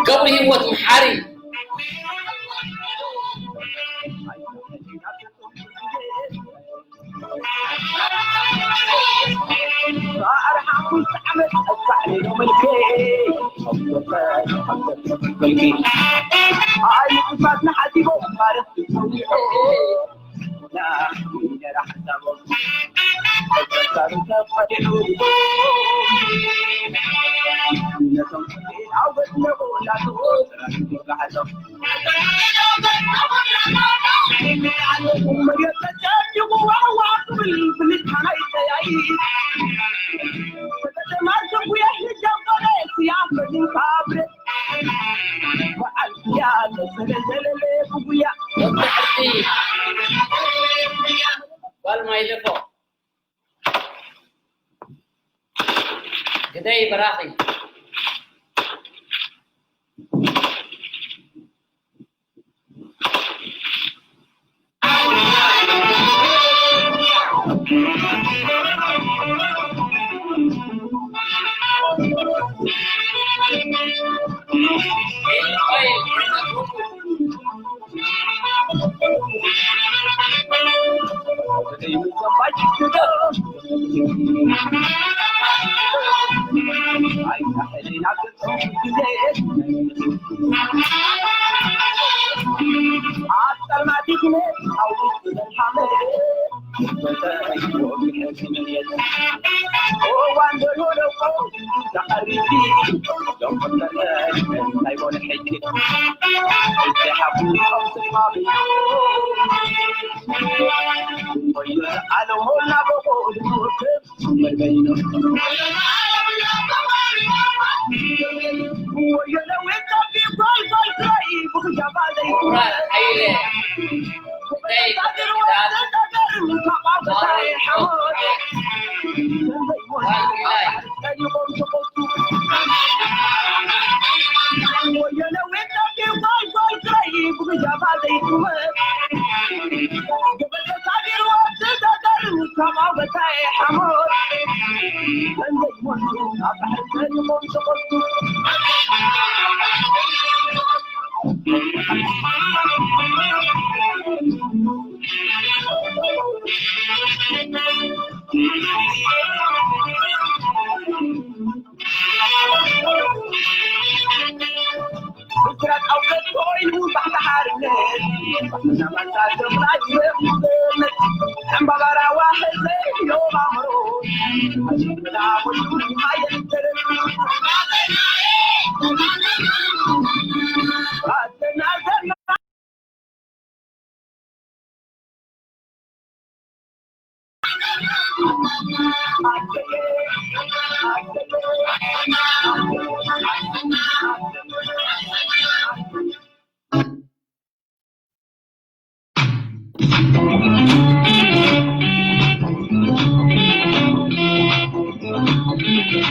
ገብረ ህይወት መሓሪ። ጓል ማይለፎ ግደይ በራኺ።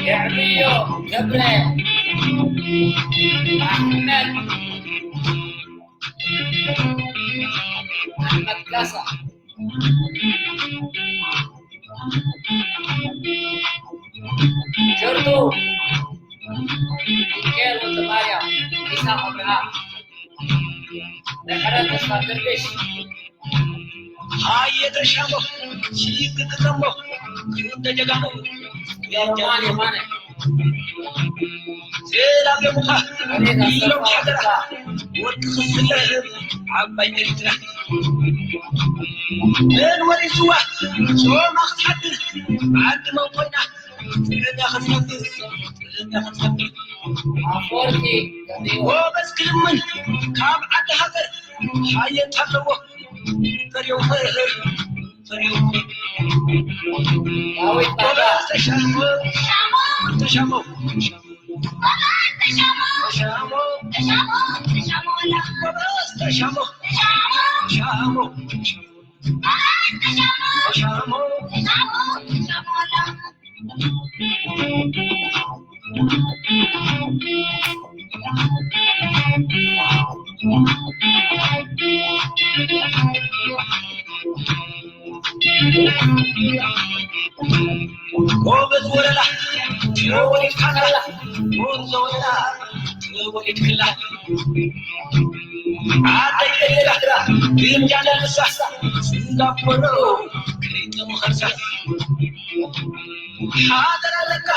የዕብዮ ገብረ ኣሕመድ ኣሕመድ ካሳ ጀርቱ ሚካኤል ወልደማርያም ኢሳቕ ኣብርሃ ደሕረ ተስፋ ገርግሽ ሃየ ተሻሞ ሲክ ክተሞ ክልተ ጀጋኑ ዮርማን የማነ ሴላም የሙኻ ኢሎም ሓደራ ወርቂ ክፍለ ዓባይ ኤርትራ መን ወሪስዋ ጾማ ክትሓድር ዓዲ መን ኮይና ጥዕና ክትፈጥር ጥዕና ክትፈጥር ኣፈወርቂ ገብረህይወት ጎበዝ ክልምን ካብ ዓዲ ሃገር ሓየት ኣለዎ ፈርዮ ፈርዮ ዳዊት ባባ ጎበዝ ተሻሞ ተሻሞ ተሻሞ ተሻሞ ተሻሞ ጎበዝ ተሻሞ ተሻሞ ተሻሞ ተሻሞ ተሻሞ ጎበዝ ወለላ፣ ተወሊድካላ፣ ጎበዝ ወለላ፣ ተወሊድክላ። ዓደይ ለላ፣ ግምጃ ለልሳ፣ ስንጋፖሮ፣ ከይጠሙ ኸርሳ። ሓደራ ኣለካ፣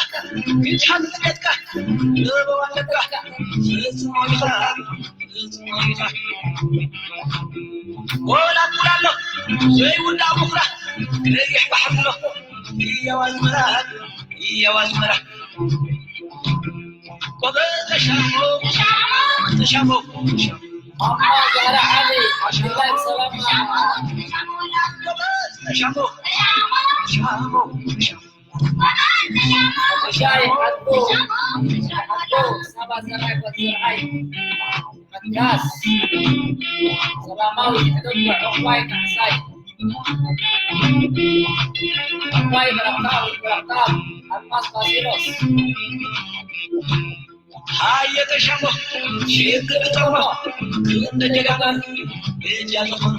ግድሓን ዝገትካ፣ ጥበብ ኣለካ፣ ፈጽሞ ኢኻ። ጎላጉል ኣሎ ዘይውዳእ ምኹራ፣ ቀይሕ ባሕሪ ኣሎ ህያው ኣዝመራ፣ ህያው ኣዝመራ። ጎበዝ ተሻሞ፣ ተሻሞ፣ ተሻሞ። ማማ ዛራ ዓሊ፣ ዓሽላይ ሰላም። ጎበዝ ተሻሞ፣ ተሻሞ፣ ተሻሞ። ሻይ ሓጎ፣ ሓጎ፣ ሳባ ዘርኣይ፣ ጓል ዘርኣይ፣ መካስ፣ ሰላማዊ፣ ሕደጎ፣ ዕቑባይ፣ ካሕሳይ፣ ዕቑባይ፣ በረኽታዊ፣ በረኽታ፣ ኣድማስ፣ ባሲሎስ። ሃየ ተሻሞ፣ ሽግር ጠሞ፣ ክንደ ጀጋኑ፣ በጃ ዝኾኑ።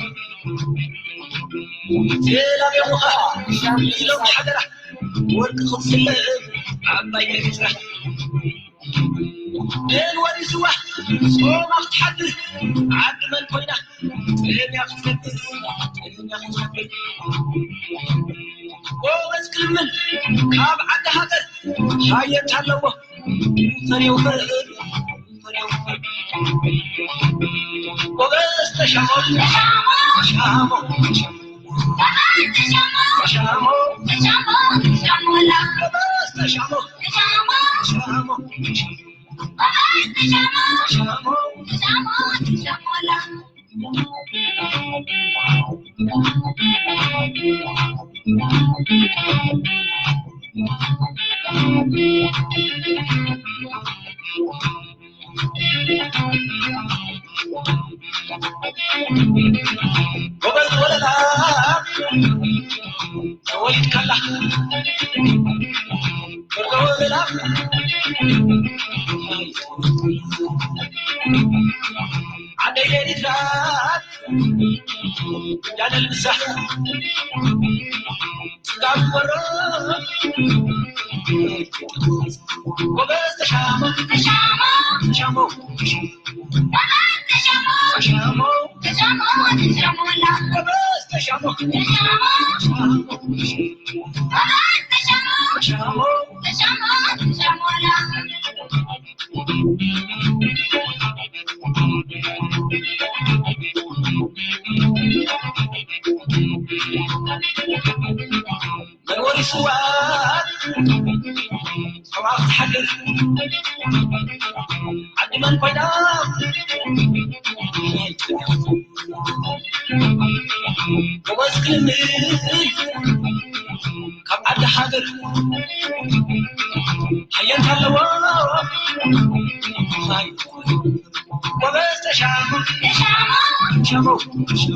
ሰላም የሙኻ፣ ኢሎም ሓደራ፣ ወርቂ ክትስለም ዓባይ ኤርትራ። ደን ወሪስዋ ጾማ ክትሓድር፣ ዓዲ መን ኮይና፣ ጥምያ ክትፈጥር፣ ጥምያ ክትፈጥር። ጎበዝ ክልምን ካብ ዓዲ ሃገር፣ ሓየት ኣለዎ፣ ፈርየው ፈር፣ ፈርየው ፈር። ጎበዝ ተሻሞ፣ ተሻሞ፣ ተሻሞ። ጎበዝ ወለላ ተወሊድካላ፣ ጎበዝ ወለላ። ዓደይ ኤሪትራ፣ ያለልብሳ፣ ጽጋብ ወሮ። ጎበዝ ተሻሞ፣ ተሻሞ፣ ተሻሞ። መንበሪ ስውኣት፣ ሰውኣት ሓገር፣ ዓዲ መን ኮይና? ጎበዝ ክልል፣ ካብ ዓዲ ሃገር፣ ሓየት ኣለዎ። ጎበዝ ተሻሞ፣ ተሻሞ፣ ተሻሞ።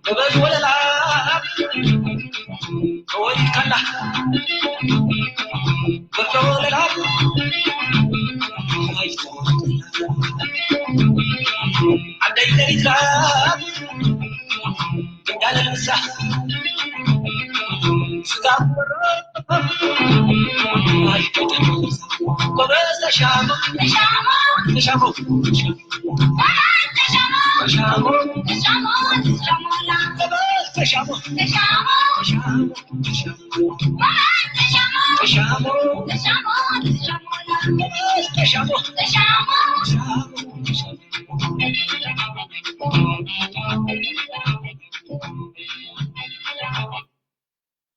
ጎበዝ ወለላ ተወሊድካላ፣ ጎበዝ ወለላ። ዓደይ ኤሪትራ፣ እንዳለ ልብሳ፣ ስጋ ጎበዝ ተሻሞ፣ ተሻሞ፣ ተሻሞ።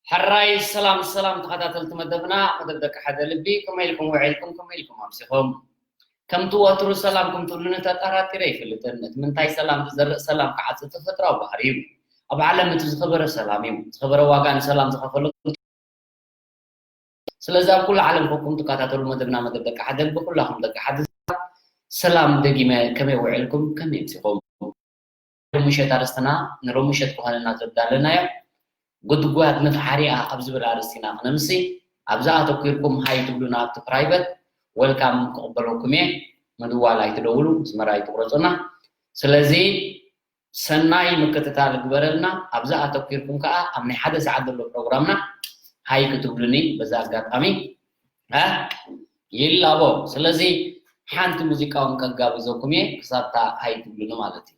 ሕራይ ሰላም ሰላም ተኸታተልቲ መደብና፣ መደብ ደቂ ሓደ ልቢ፣ ከመይ ኢልኩም ውዒልኩም፣ ከመይ ኢልኩም ኣምሲኹም? ከምቲ ወትሩ ሰላም ከም ትብሉኒ ተጠራጢረ ኣይፈልጥን። እቲ ምንታይ ሰላም ዝዘርእ ሰላም ክዓጽድ ተፈጥሮኣዊ ባህሪ እዩ። ኣብ ዓለም እቲ ዝኸበረ ሰላም እዩ። ዝኸበረ ዋጋ ንሰላም ዝኸፈሉ። ስለዚ ኣብ ኩሉ ዓለም ኮንኩም ትከታተሉ መደብና፣ መደብ ደቂ ሓደ፣ ብኩላኹም ደቂ ሓደ ሰላም ደጊመ፣ ከመይ ውዕልኩም፣ ከመይ ምሲኹም? ሎሚ ምሸት ኣርእስትና ንሎሚ ምሸት ክኾነና ዘዳለናዮ ጉድጓድ ንፍሓሪኣ ኣብ ዝብል ኣርእስቲና ክነምሲ፣ ኣብዛ ኣተኲርኩም ሃይ ትብሉና ኣብቲ ፕራይቨት፣ ወልካም ክቕበለኩም እየ። ምድዋል ኣይትደውሉ፣ መስመር ኣይትቑረጹና። ስለዚ ሰናይ ምክትታል ግበረልና። ኣብዛ ኣተኲርኩም ከኣ ኣብ ናይ ሓደ ሰዓት ዘሎ ፕሮግራምና ሃይ ክትብሉኒ በዛ ኣጋጣሚ፣ እ፣ ይላቦ። ስለዚ ሓንቲ ሙዚቃ እውን ከጋብዘኩም እየ፣ ክሳብታ ሃይ ትብሉኒ ማለት እዩ።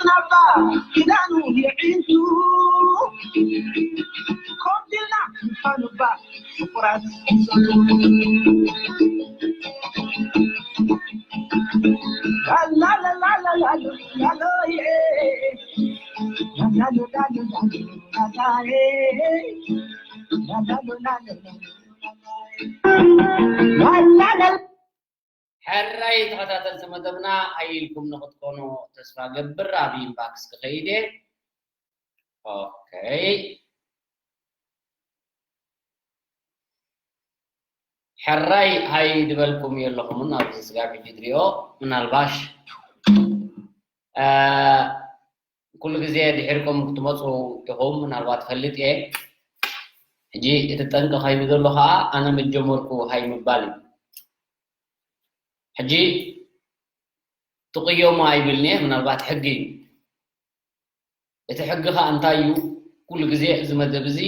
ናባ ክዳኑ የዒንቱ ኮፍ ኢልና ንፋኑባ ፍቁራት ላላላላላላሎዬ ላላሎላሎላሎላዬ ላላሎላሎላሎላዬ ላላላ ሕራይ ተኸታተልቲ መደብና ኣይልኩም ንክትኮኑ ተስፋ ገብር። ኣብ ኢንባክስ ክኸይድ እየ። ኦኬ። ሕራይ ሃይ ዝበልኩም የለኹምን ኣብዚ ስጋብ ሕጂ ድሪኦ ምናልባሽ ኩሉ ግዜ ድሒርኩም ክትመፁ ኢኹም። ምናልባት ፈልጥ እየ። ሕጂ እቲ ጠንቂ ከይኑ ዘሎ ከዓ ኣነ መጀመርኩ ሃይ ምባል እዩ። ሕጂ ትቕየሙ ኣይብልንየ ምናልባት ሕጊ እዩ። እቲ ሕጊ ከዓ እንታይ እዩ? ኩሉ ግዜ እዚ መደብ እዚ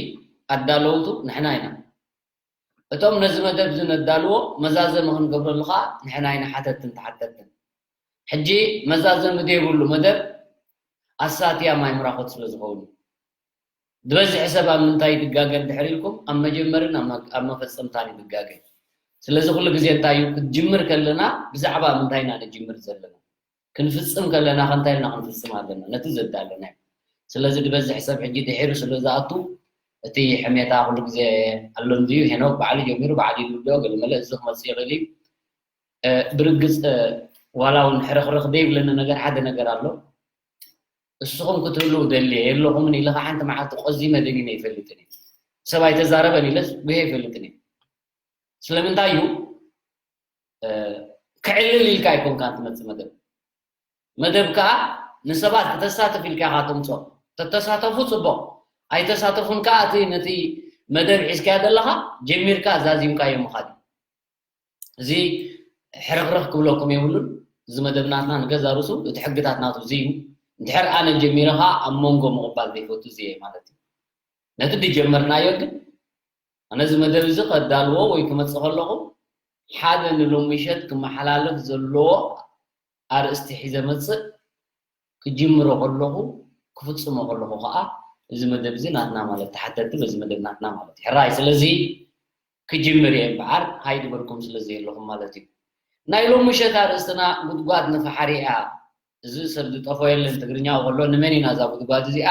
ኣዳለውቱ ንሕና ኢና። እቶም ነዚ መደብ እዚ ነዳልዎ መዛዘሚ ክንገብረሉ ከዓ ንሕና ኢና ሓተትን ተሓተትን። ሕጂ መዛዘሚ ዘይብሉ መደብ ኣሳትያ ማይ ምራኾት ስለ ዝኸውን እዩ። ዝበዝሕ ሰብ ኣብ ምንታይ ይድጋገ እንድሕር ኢልኩም ኣብ መጀመርን ኣብ መፈፀምታን ይድጋገ። ስለዚ ኩሉ ግዜ እንታይ እዩ ክትጅምር ከለና ብዛዕባ ምንታይ ኢና ንጅምር ዘለና? ክንፍፅም ከለና ከ እንታይ ኢልና ክንፍፅም ኣለና? ነቲ ዘዳለናዮ። ስለዚ ዝበዝሕ ሰብ ሕጂ ድሒሩ ስለ ዝኣቱ እቲ ሕሜታ ኩሉ ግዜ ኣሎ እንድዩ። ሄኖክ ባዕሉ ጀሚሩ ባዕሉ ይውድኦ፣ ገለመለ እዚ ክመፅእ ይኽእል እዩ። ብርግፅ ዋላ እውን ሕርኽርኽ ዘይብለኒ ነገር ሓደ ነገር ኣሎ። እስኹም ክትህልው ደልየ የለኹምን ኢለ ከዓ ሓንቲ መዓልቲ ቆዚመ ደኒነ ይፈልጥን እየ። ሰብ ኣይተዛረበን ኢለስ ጉሄ ይፈልጥን እየ። ስለምንታይ እዩ ክዕልል ኢልካ ኣይኮንካን ትመፅእ መደብ። መደብ ከዓ ንሰባት ክተሳትፍ ኢልካ ኢኻ ተምፅኦ። ተተሳተፉ ፅቡቕ፣ ኣይተሳተፉን ከዓ እቲ ነቲ መደብ ሒዝካዮ ዘለኻ ጀሚርካ ዛዚምካዮ ምኻድ እዩ። እዚ ሕርኽርኽ ክብለኩም የብሉን። እዚ መደብ ናትና ንገዛ ርእሱ እቲ ሕግታት ናቱ እዚ እዩ። እንድሕር ኣነ ጀሚረ ከዓ ኣብ መንጎ ምቕባል ዘይፈቱ እዚ እየ ማለት እዩ። ነቲ ዝጀመርናዮ ግን ኣነ እዚ መደብ እዚ ከዳልዎ ወይ ክመፅእ ከለኹ ሓደ ንሎሚ ምሸት ክመሓላለፍ ዘለዎ ኣርእስቲ ሒዘ መፅእ ክጅምሮ ከለኹ ክፍፅሞ ከለኹ ከዓ እዚ መደብ እዚ ናትና ማለት ተሓተቲ በዚ መደብ ናትና ማለት እዩ ሕራይ ስለዚ ክጅምር እየ እምበዓር ሃይ ዝበልኩም ስለ ዘየለኹም ማለት እዩ ናይ ሎሚ ምሸት ኣርእስትና ጉድጓድ ንፈሓሪ እያ እዚ ሰብ ዝጠፎ የለን ትግርኛ ከሎ ንመን ኢና እዛ ጉድጓድ እዚኣ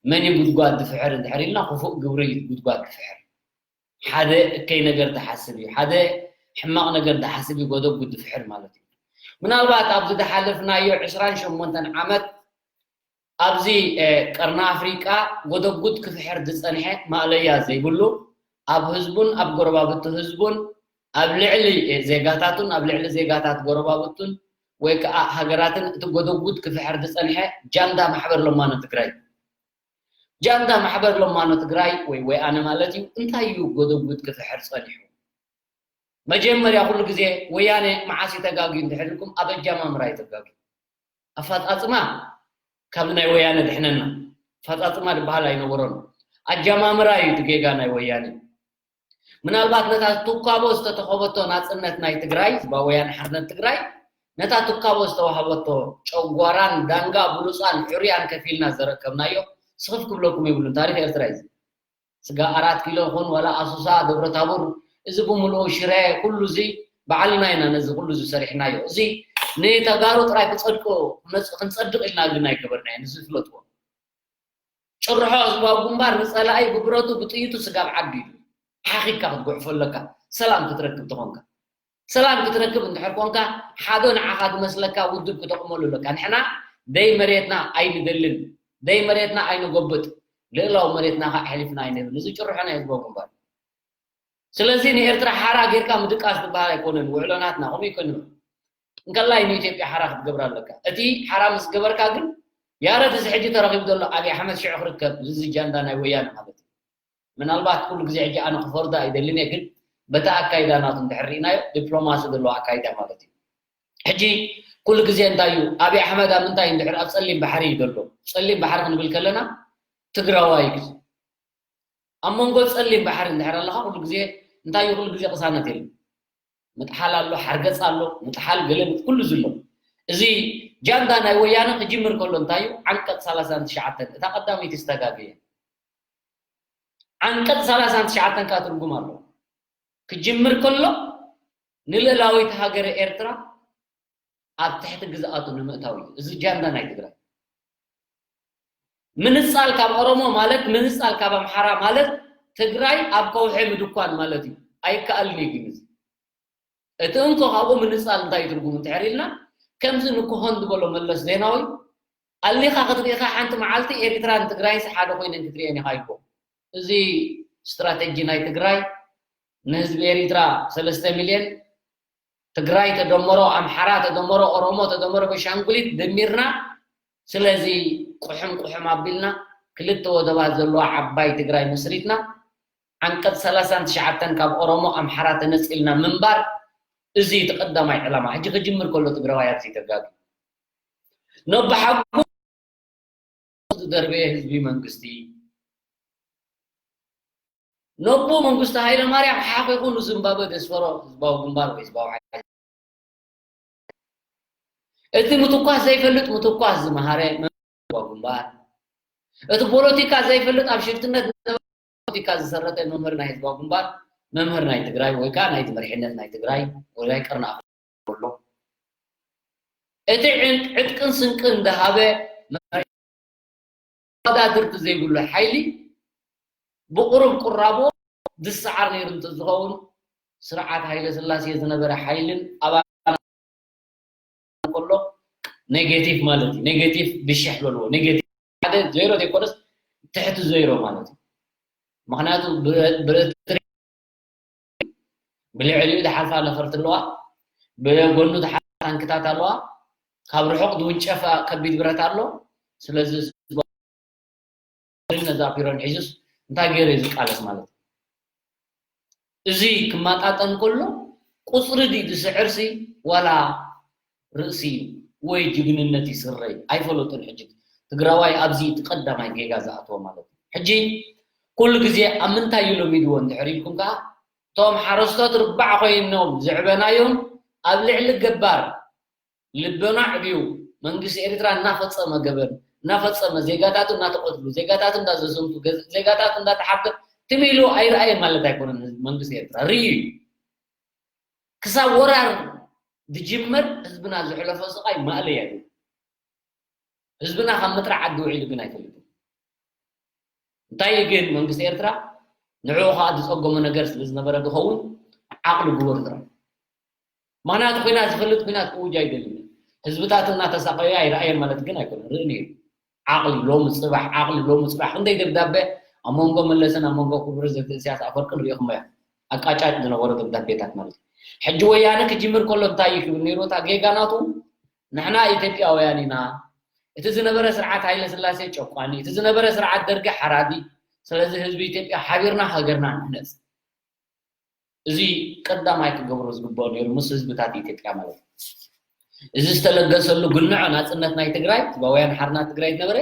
መን እዩ ጉድጓድ ዝፍሕር እንድሕር ኢልና ክፉእ ግብሪ እዩ ጉድጓድ ዝፍሕር ሓደ እከይ ነገር ዝሓስብ እዩ ሓደ ሕማቕ ነገር ዝሓስብ እዩ ጎደጉድ ዝፍሕር ማለት እዩ ምናልባት ኣብዚ ዝሓለፍናዮ ዕስራን ሸሞንተን ዓመት ኣብዚ ቀርኒ ኣፍሪቃ ጎደጉድ ክፍሕር ዝጸንሐ ማእለያ ዘይብሉ ኣብ ህዝቡን ኣብ ጎረባብቲ ህዝቡን ኣብ ልዕሊ ዜጋታቱን ኣብ ልዕሊ ዜጋታት ጎረባብቱን ወይ ከዓ ሃገራትን እቲ ጎደጉድ ክፍሕር ዝጸንሐ ጃንዳ ማሕበር ለማኖ ትግራይ ጃንዳ ማሕበር ለማኖ ትግራይ ወይ ወያነ ማለት እዩ እንታይ እዩ ጎደጉድ ክፍሕር ጸኒሑ መጀመርያ ኩሉ ግዜ ወያነ መዓስ እዩ ተጋግዩ እንድሕር ኢልኩም ኣብ ኣጃማምራ እዩ ተጋግዩ ኣፈፃፅማ ካብ ናይ ወያነ ድሕነና ኣፈፃፅማ ዝበሃል ኣይነበሮን ኣጃማምራ እዩ እቲ ጌጋ ናይ ወያነ ምናልባት ነታ ትኳቦ ዝተተኸበቶ ናፅነት ናይ ትግራይ ህዝባዊ ወያነ ሓርነት ትግራይ ነታ ትኳቦ ዝተዋሃበቶ ጨጓራን ዳንጋ ብሉፃን ሕሩያን ከፊልና ዘረከብናዮ ስኽፍ ክብለኩም የብሉን ታሪክ ኤርትራ እዩ ስጋ ኣራት ኪሎ ይኹን ዋላ ኣሱሳ ደብረታቦር እዚ ብምልኡ ሽረ ኩሉ እዚ ባዕልና ኢና ነዚ ኩሉ እዚ ሰሪሕናዮ እዚ ንተጋሩ ጥራይ ክፀድቁ ክንፀድቅ ኢልና ግን ኣይገበርናዮ ንዚ ፍለጥዎ ጭርሖ ህዝባዊ ግንባር ንፀላኢ ብብረቱ ብጥይቱ ስጋብ ዓዲ እዩ ሓኺካ ክትጉሕፎ ኣለካ ሰላም ክትረክብ ተኾንካ ሰላም ክትረክብ እንድሕር ኮንካ ሓደ ንዓኻ ዝመስለካ ውድብ ክተቕመሉ ኣለካ ንሕና ደይ መሬትና ኣይንደልን ደይ መሬትና ኣይንጎብጥ ልእላው መሬትና ከዓ ኣሕሊፍና ኣይንህብን እዚ ጭርሖ ናይ ህዝባዊ ግንባር ስለዚ ንኤርትራ ሓራ ጌርካ ምድቃስ ዝበሃል ኣይኮነን ውዕሎ ናትና ከምኡ ይኮን እንከላይ ንኢትዮጵያ ሓራ ክትገብራ ኣለካ እቲ ሓራ ምስ ገበርካ ግን ያረት እዚ ሕጂ ተረኺቡ ዘሎ ኣብይ ኣሕመድ ሽዑ ክርከብ እዚ ጃንዳ ናይ ወያነ ማለት እዩ ምናልባት ኩሉ ግዜ ሕጂ ኣነ ክፈርዶ ኣይደልን እየ ግን በቲ ኣካይዳ ናቱ እንድሕር ርኢናዮ ዲፕሎማሲ ዘለዎ ኣካይዳ ማለት እዩ ሕጂ ኩሉ ግዜ እንታይ እዩ ኣብይ ኣሕመድ ኣብ ምንታይ እንድሕር ኣብ ፀሊም ባሕሪ እዩ ዘሎ ፀሊም ባሕሪ ክንብል ከለና ትግራዋይ እዩ ኣብ መንጎ ፀሊም ባሕሪ እንድሕር ኣለካ ኩሉ ግዜ እንታይ እዩ ኩሉ ግዜ ቅሳነት የለን ምጥሓል ኣሎ ሓርገፅ ኣሎ ምጥሓል ገለ ኩሉ ዝሎ እዚ ጃንዳ ናይ ወያነ ክጅምር ከሎ እንታይ እዩ? ዓንቀጽ ሰላሳን ትሽዓተን፣ እታ ቀዳመይቲ ዝተጋገየ። ዓንቀጽ ሰላሳን ትሽዓተን ከኣ ትርጉም ኣለዎ። ክጅምር ከሎ ንልእላዊት ሃገረ ኤርትራ ኣብ ትሕቲ ግዝኣቱ ንምእታው እዩ። እዚ ጃንዳ ናይ ትግራይ። ምንጻል ካብ ኦሮሞ ማለት፣ ምንጻል ካብ ኣምሓራ ማለት ትግራይ ኣብ ከውሒ ምድኳን ማለት እዩ። ኣይከኣልን እዩ ግን እዚ። እቲ እንኮ ካብኡ ምንጻል እንታይ እዩ ትርጉሙ እንድሕር ኢልና፣ ከምዚ ንኩሆን ዝበሎ መለስ ዜናዊ፣ ኣሊኻ ክትርኢ ኢኻ ሓንቲ መዓልቲ ኤሪትራን ትግራይንስ ሓደ ኮይነን ክትርእየን ኢኻ ኢልዎ። እዚ ስትራተጂ ናይ ትግራይ ንህዝቢ ኤሪትራ ሰለስተ ሚልዮን ትግራይ ተደመሮ ኣምሓራ ተደመሮ ኦሮሞ ተደመሮ በሻንጉሊት ደሚርና ስለዚ ቁሕም ቁሕም ኣቢልና ክልተ ወደባት ዘለዋ ዓባይ ትግራይ መስሪትና ዓንቀጽ ሰላሳን ትሽዓተን ካብ ኦሮሞ ኣምሓራ ተነጺልና ምንባር እዚ እቲ ቀዳማይ ዕላማ ሕጂ ክጅምር ከሎ ትግራዋይ ኣብዚ ተጋግ ነብሓጉ ዝደርበየ ህዝቢ መንግስቲ ነቦ መንግስቲ ሃይለ ማርያም ሓኺኹ ንዝምባበ ደስፈሮ ህዝባዊ ግንባር ወይ ህዝባዊ ሓይሊ እቲ ምትኳስ ዘይፈልጥ ምትኳስ ዝመሃረ ህዝባዊ ግንባር እቲ ፖለቲካ ዘይፈልጥ ኣብ ሽፍትነት ፖለቲካ ዝሰረተ መምህር ናይ ህዝባዊ ግንባር መምህር ናይ ትግራይ ወይ ከዓ ናይ መሪሕነት ናይ ትግራይ ወይ ናይ ቀርኒ ኣፍሪካ ኣሎ እቲ ዕጥቅን ስንቅን እንዳሃበ መወዳድርቲ ዘይብሉ ሓይሊ ብቁሩብ ቁራቦ ዝሰዓር ነይሩ እንተዝኸውን ስርዓት ሃይለ ስላሴ ዝነበረ ሓይልን ኣባና ከሎ ኔጌቲቭ ማለት እዩ። ኔጌቲቭ ብሽሕ በልዎ። ኔጌቲቭ ሓደ ዜሮ ዘይኮነስ ትሕቲ ዜሮ ማለት እዩ። ምክንያቱ ብረት ብልዕሊኡ ዝሓልፋ ነፈርቲ ኣለዋ፣ ብጎኑ ዝሓልፋ ታንክታት ኣለዋ፣ ካብ ርሑቕ ዝውንጨፍ ከቢድ ብረት ኣሎ። ስለዚ ነዛ ፒሮን ሒዙስ እንታይ ገይሩ እዩ ዝቃለስ ማለት እዩ። እዚ ክመጣጠን ከሎ ቁፅሪ ድዩ ዝስዕርሲ ዋላ ርእሲ ወይ ጅግንነት ይስረይ ኣይፈለጡን። ሕጂ ትግራዋይ ኣብዚ እቲ ቀዳማይ ጌጋ ዝኣተወ ማለት እዩ። ሕጂ ኩሉ ግዜ ኣብ ምንታይ እዩ ለሚድዎ እንድሕር ኢልኩም ከዓ እቶም ሓረስቶት ርባዕ ኮይኖም ዘዕበናዮም ኣብ ልዕሊ ገባር ልቦና ዕብዩ መንግስቲ ኤርትራ እናፈጸመ ገበን እናፈጸመ ዜጋታቱ እናተቐትሉ ዜጋታቱ እንዳዘሰምቱ ገ- ዜጋታቱ እንዳተሓብተ ትም ኢሉ ኣይረኣየን ማለት ኣይኮነን። ህዝቢ መንግስቲ ኤርትራ ርእዩ እዩ። ክሳብ ወራር ዝጅመር ህዝብና ዘሕለፎ ስቓይ ማእለያ እዩ። ህዝብና ካብ ምጥራዕ ዓዲ ውዒሉ ግን ኣይፈልጥን። እንታይ እዩ ግን መንግስቲ ኤርትራ ንዕኡ ከዓ ዝፀገሞ ነገር ስለ ዝነበረ ዝኸውን ዓቕሊ ግበር ጥራይ። ምክንያቱ ኩናት ዝፈልጥ ኩናት ክውጅ ኣይደልን። ህዝብታት እናተሳቀዩ ኣይረኣየን ማለት ግን ኣይኮነን። ርኢ ነይሩ። ዓቕሊ ሎሚ ፅባሕ ዓቕሊ ሎሚ ፅባሕ ክንደይ ደብዳቤ ኣብ መንጎ መለስን ኣብ መንጎ ክቡር ፕረዚደንት ኢሳያስ ኣፈወርቅን ሪኢኹሞ እዮም። ኣቃጫጭ ዝነበሩ ደብዳቤታት ማለት እዩ። ሕጂ ወያነ ክጅምር ከሎ እንታይ እዩ ክብል ነይሩ? እታ ጌጋ ናቱ ንሕና ኢትዮጵያውያን ኢና። እቲ ዝነበረ ስርዓት ሃይለ ስላሴ ጨቋኒ፣ እቲ ዝነበረ ስርዓት ደርጊ ሓራዲ። ስለዚ ህዝቢ ኢትዮጵያ ሓቢርና ሃገርና ንሕነፅ። እዚ ቀዳማይ ክገብሮ ዝግብኦ ነይሩ ምስ ህዝብታት ኢትዮጵያ ማለት እዩ። እዚ ዝተለገሰሉ ግንዖ ናፅነት ናይ ትግራይ ህዝባውያን ሓርና ትግራይ ዝነበረ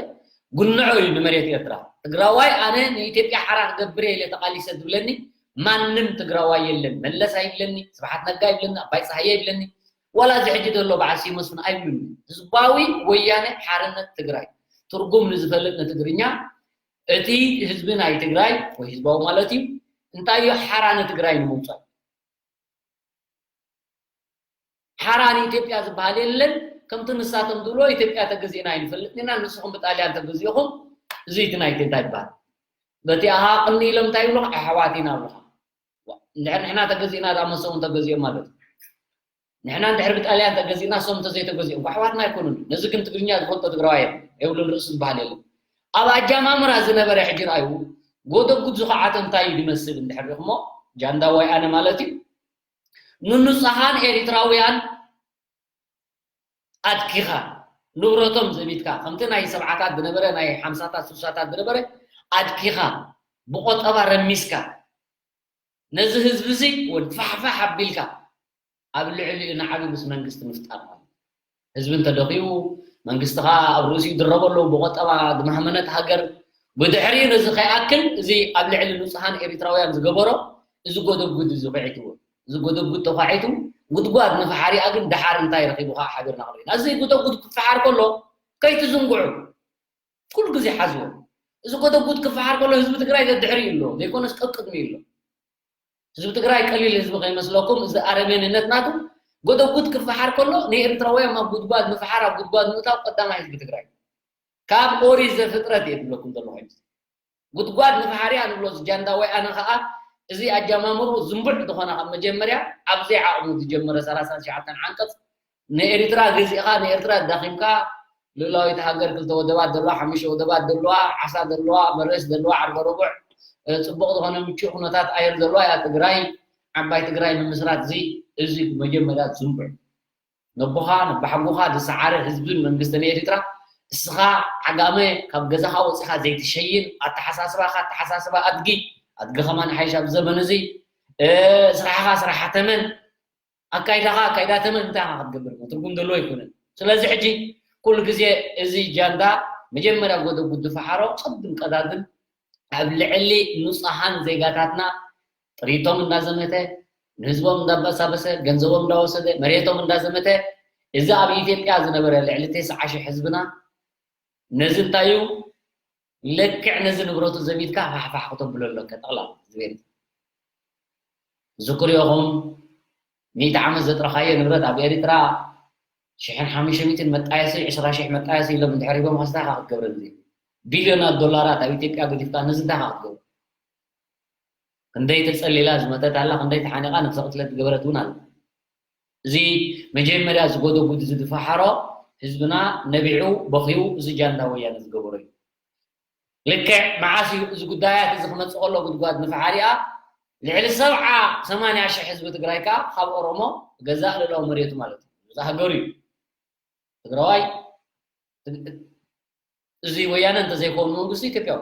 ግንዖ እዩ ንመሬት ኤርትራ። ትግራዋይ ኣነ ንኢትዮጵያ ሓራ ክገብር እየ ኢለ ተቓሊሰ ዝብለኒ ማንም ትግራዋይ የለን። መለስ ኣይብለኒ፣ ስብሓት ነጋ ይብለኒ፣ ኣባይ ፀሃየ ይብለኒ፣ ዋላ እዚ ሕጂ ዘሎ በዓል ስዩም መስፍን ኣይብሉኒ። ህዝባዊ ወያነ ሓርነት ትግራይ ትርጉም ንዝፈልጥ ንትግርኛ እቲ ህዝቢ ናይ ትግራይ ወይ ህዝባዊ ማለት እዩ እንታይ እዩ ሓራ ንትግራይ ንምውፃእ ሓራ ንኢትዮጵያ ዝበሃል የለን። ከምቲ ንሳቶም ዝብሎ ኢትዮጵያ ተገዚእና ኣይንፈልጥን ኢና፣ ንስኹም ብጣልያን ተገዚእኹም እዚ እቲ ናይ እንታይ ይበሃል በቲ ኣሃ ቅኒ ኢሎም እንታይ ይብሉኻ ኣሕዋት ኢና ብሉኻ። እንድሕር ንሕና ተገዚእና ዳ መሶም ተገዚኦም ማለት እዩ። ንሕና እንድሕር ብጣልያን ተገዚእና እሶም እንተዘይተገዚኦም ኣሕዋትና ኣይኮኑን። ነዚ ግን ትግርኛ ዝፈልጦ ትግራዋይ የብሉን ርእሲ ዝበሃል የለን። ኣብ ኣጃማምራ ዝነበረ ሕጂ ርኣዩ ጎደጉድ ዝኸዓተ እንታይ እዩ ዝመስል እንድሕር ሪኹሞ ጃንዳ ወይ ኣነ ማለት እዩ ንንጹሃን ኤሪትራውያን ኣድኪኻ ንብረቶም ዘሚትካ ከምቲ ናይ ሰብዓታት ዝነበረ ናይ ሓምሳታት ስሳታት ዝነበረ ኣድኪኻ ብቆጠባ ረሚስካ ነዚ ህዝቢ እዚ እውን ፋሕፋሕ ኣቢልካ ኣብ ልዕሊኡ ንዓቢ ምስ መንግስቲ ምፍጣር ማለት ህዝቢ እንተደኺቡ መንግስቲ ከዓ ኣብ ርእሲኡ ድረበ ኣለዉ ብቆጠባ ዝማህመነት ሃገር ብድሕሪኡ ነዚ ከይኣክል እዚ ኣብ ልዕሊ ንፁሃን ኤሪትራውያን ዝገበሮ እዚ ጎደጉድ እዚ ኳዒትዎ እዚ ጎደጉድ ተኳዒቱ ጉድጓድ ንፈሓሪኣ ግን ደሓር እንታይ ረኺቡ ከዓ ሓቢርና ክንርኢ ኢና። እዚ ጎደጉድ ክፈሓር ከሎ ከይትዝንግዑ፣ ኩሉ ግዜ ሓዝዎ። እዚ ጎደጉድ ክፈሓር ከሎ ህዝቢ ትግራይ ደድሕሪ ኣሎ ዘይኮነስ ቀቅድሚ ኣሎ። ህዝቢ ትግራይ ቀሊል ህዝቢ ከይመስለኩም፣ እዚ ኣረሜንነት ናቱ ጎደጉድ ክፈሓር ከሎ ንኤርትራውያን ኣብ ጉድጓድ ምፍሓር ኣብ ጉድጓድ ምእታው ቀዳማይ ህዝቢ ትግራይ። ካብ ኦሪት ዘፍጥረት እየ ዝብለኩም ዘለኹ። ጉድጓድ ንፈሓሪኣ ንብሎ ዝጃንዳ ወይ ኣነ ከዓ እዚ ኣጀማምሩ ዝንቡዕ ዝኾነ ካብ መጀመርያ ኣብ ዘይዓቕሙ ዝጀመረ ሰላሳ ትሽዓተ ዓንቀፅ ንኤርትራ ገዚእኻ ንኤርትራ ዳኺምካ ልእላዊት ሃገር ክልተ ወደባት ዘለዋ ሓሙሽተ ወደባት ዘለዋ ዓሳ ዘለዋ መሬት ዘለዋ ዓርበ ረቡዕ ፅቡቕ ዝኾነ ምቹእ ኩነታት ኣየር ዘለዋ እያ ትግራይ። ዓባይ ትግራይ ንምስራት እዚ እዚ መጀመርያ ዝንቡዕ ነቦኻ ነባሓጎኻ ዝሰዓረ ህዝብን መንግስትን ኤርትራ እስኻ ዓጋመ ካብ ገዛኻ ወፂኻ ዘይትሸይን ኣተሓሳስባኻ ኣተሓሳስባ ኣድጊ ኣድጊ ከማን ሓይሽ ኣብ ዘመን እዚ ስራሕኻ ስራሓ ተመን ኣካይዳኻ ኣካይዳ ተመን እንታይ ኢኻ ክትገብር ትርጉም ዘለዎ ኣይኮነን። ስለዚ ሕጂ ኩሉ ግዜ እዚ ጃንዳ መጀመርያ ጎደ ጉዲ ፈሓሮ ቅድም ቀዳድም ኣብ ልዕሊ ንፁሃን ዜጋታትና ጥሪቶም እንዳዘመተ ንህዝቦም እንዳበሳበሰ ገንዘቦም እንዳወሰደ መሬቶም እንዳዘመተ እዚ ኣብ ኢትዮጵያ ዝነበረ ልዕሊ ተስዓ ሽሕ ህዝብና ነዚ እንታይ እዩ ልክዕ ነዚ ንብረቱ ዘሚትካ ፋሕፋሕ ክተብሎ ኣለካ ጠቕላላ ዝብል ዝክርዮኹም ሚእቲ ዓመት ዘጥረኻዮ ንብረት ኣብ ኤርትራ ሽሕን ሓሙሽተ ሚእትን መጣየሲ ዕስራ ሽሕ መጣየሲ ኢሎም እንድሕር ሂቦም ከስታኻ ክትገብረ ግዜ ቢልዮናት ዶላራት ኣብ ኢትዮጵያ ገዲፍካ ነዚ እንታይ ክትገብሩ ክንደይ ተፀሊላ ዝመተት ኣላ ክንደይ ተሓኒቓ ነብሰ ቅትለት ዝገበረት እውን ኣላ እዚ መጀመርያ ዝጎደጉድ ዝድፈሓሮ ህዝብና ነቢዑ በኽዩ እዚ ጃንዳ ወያነ ዝገበሮ እዩ ልክዕ መዓስ እዩ እዚ ጉዳያት እዚ ክመፅእ ከሎ ጉድጓድ ንፈሓሪኣ ልዕሊ ሰብዓ ሰማንያ ሽሕ ህዝቢ ትግራይ ከዓ ካብ ኦሮሞ ገዛእ ልእላዊ መሬቱ ማለት እዩ እዚ ሃገሩ እዩ ትግራዋይ እዚ ወያነ እንተዘይከውን መንግስቲ ኢትዮጵያ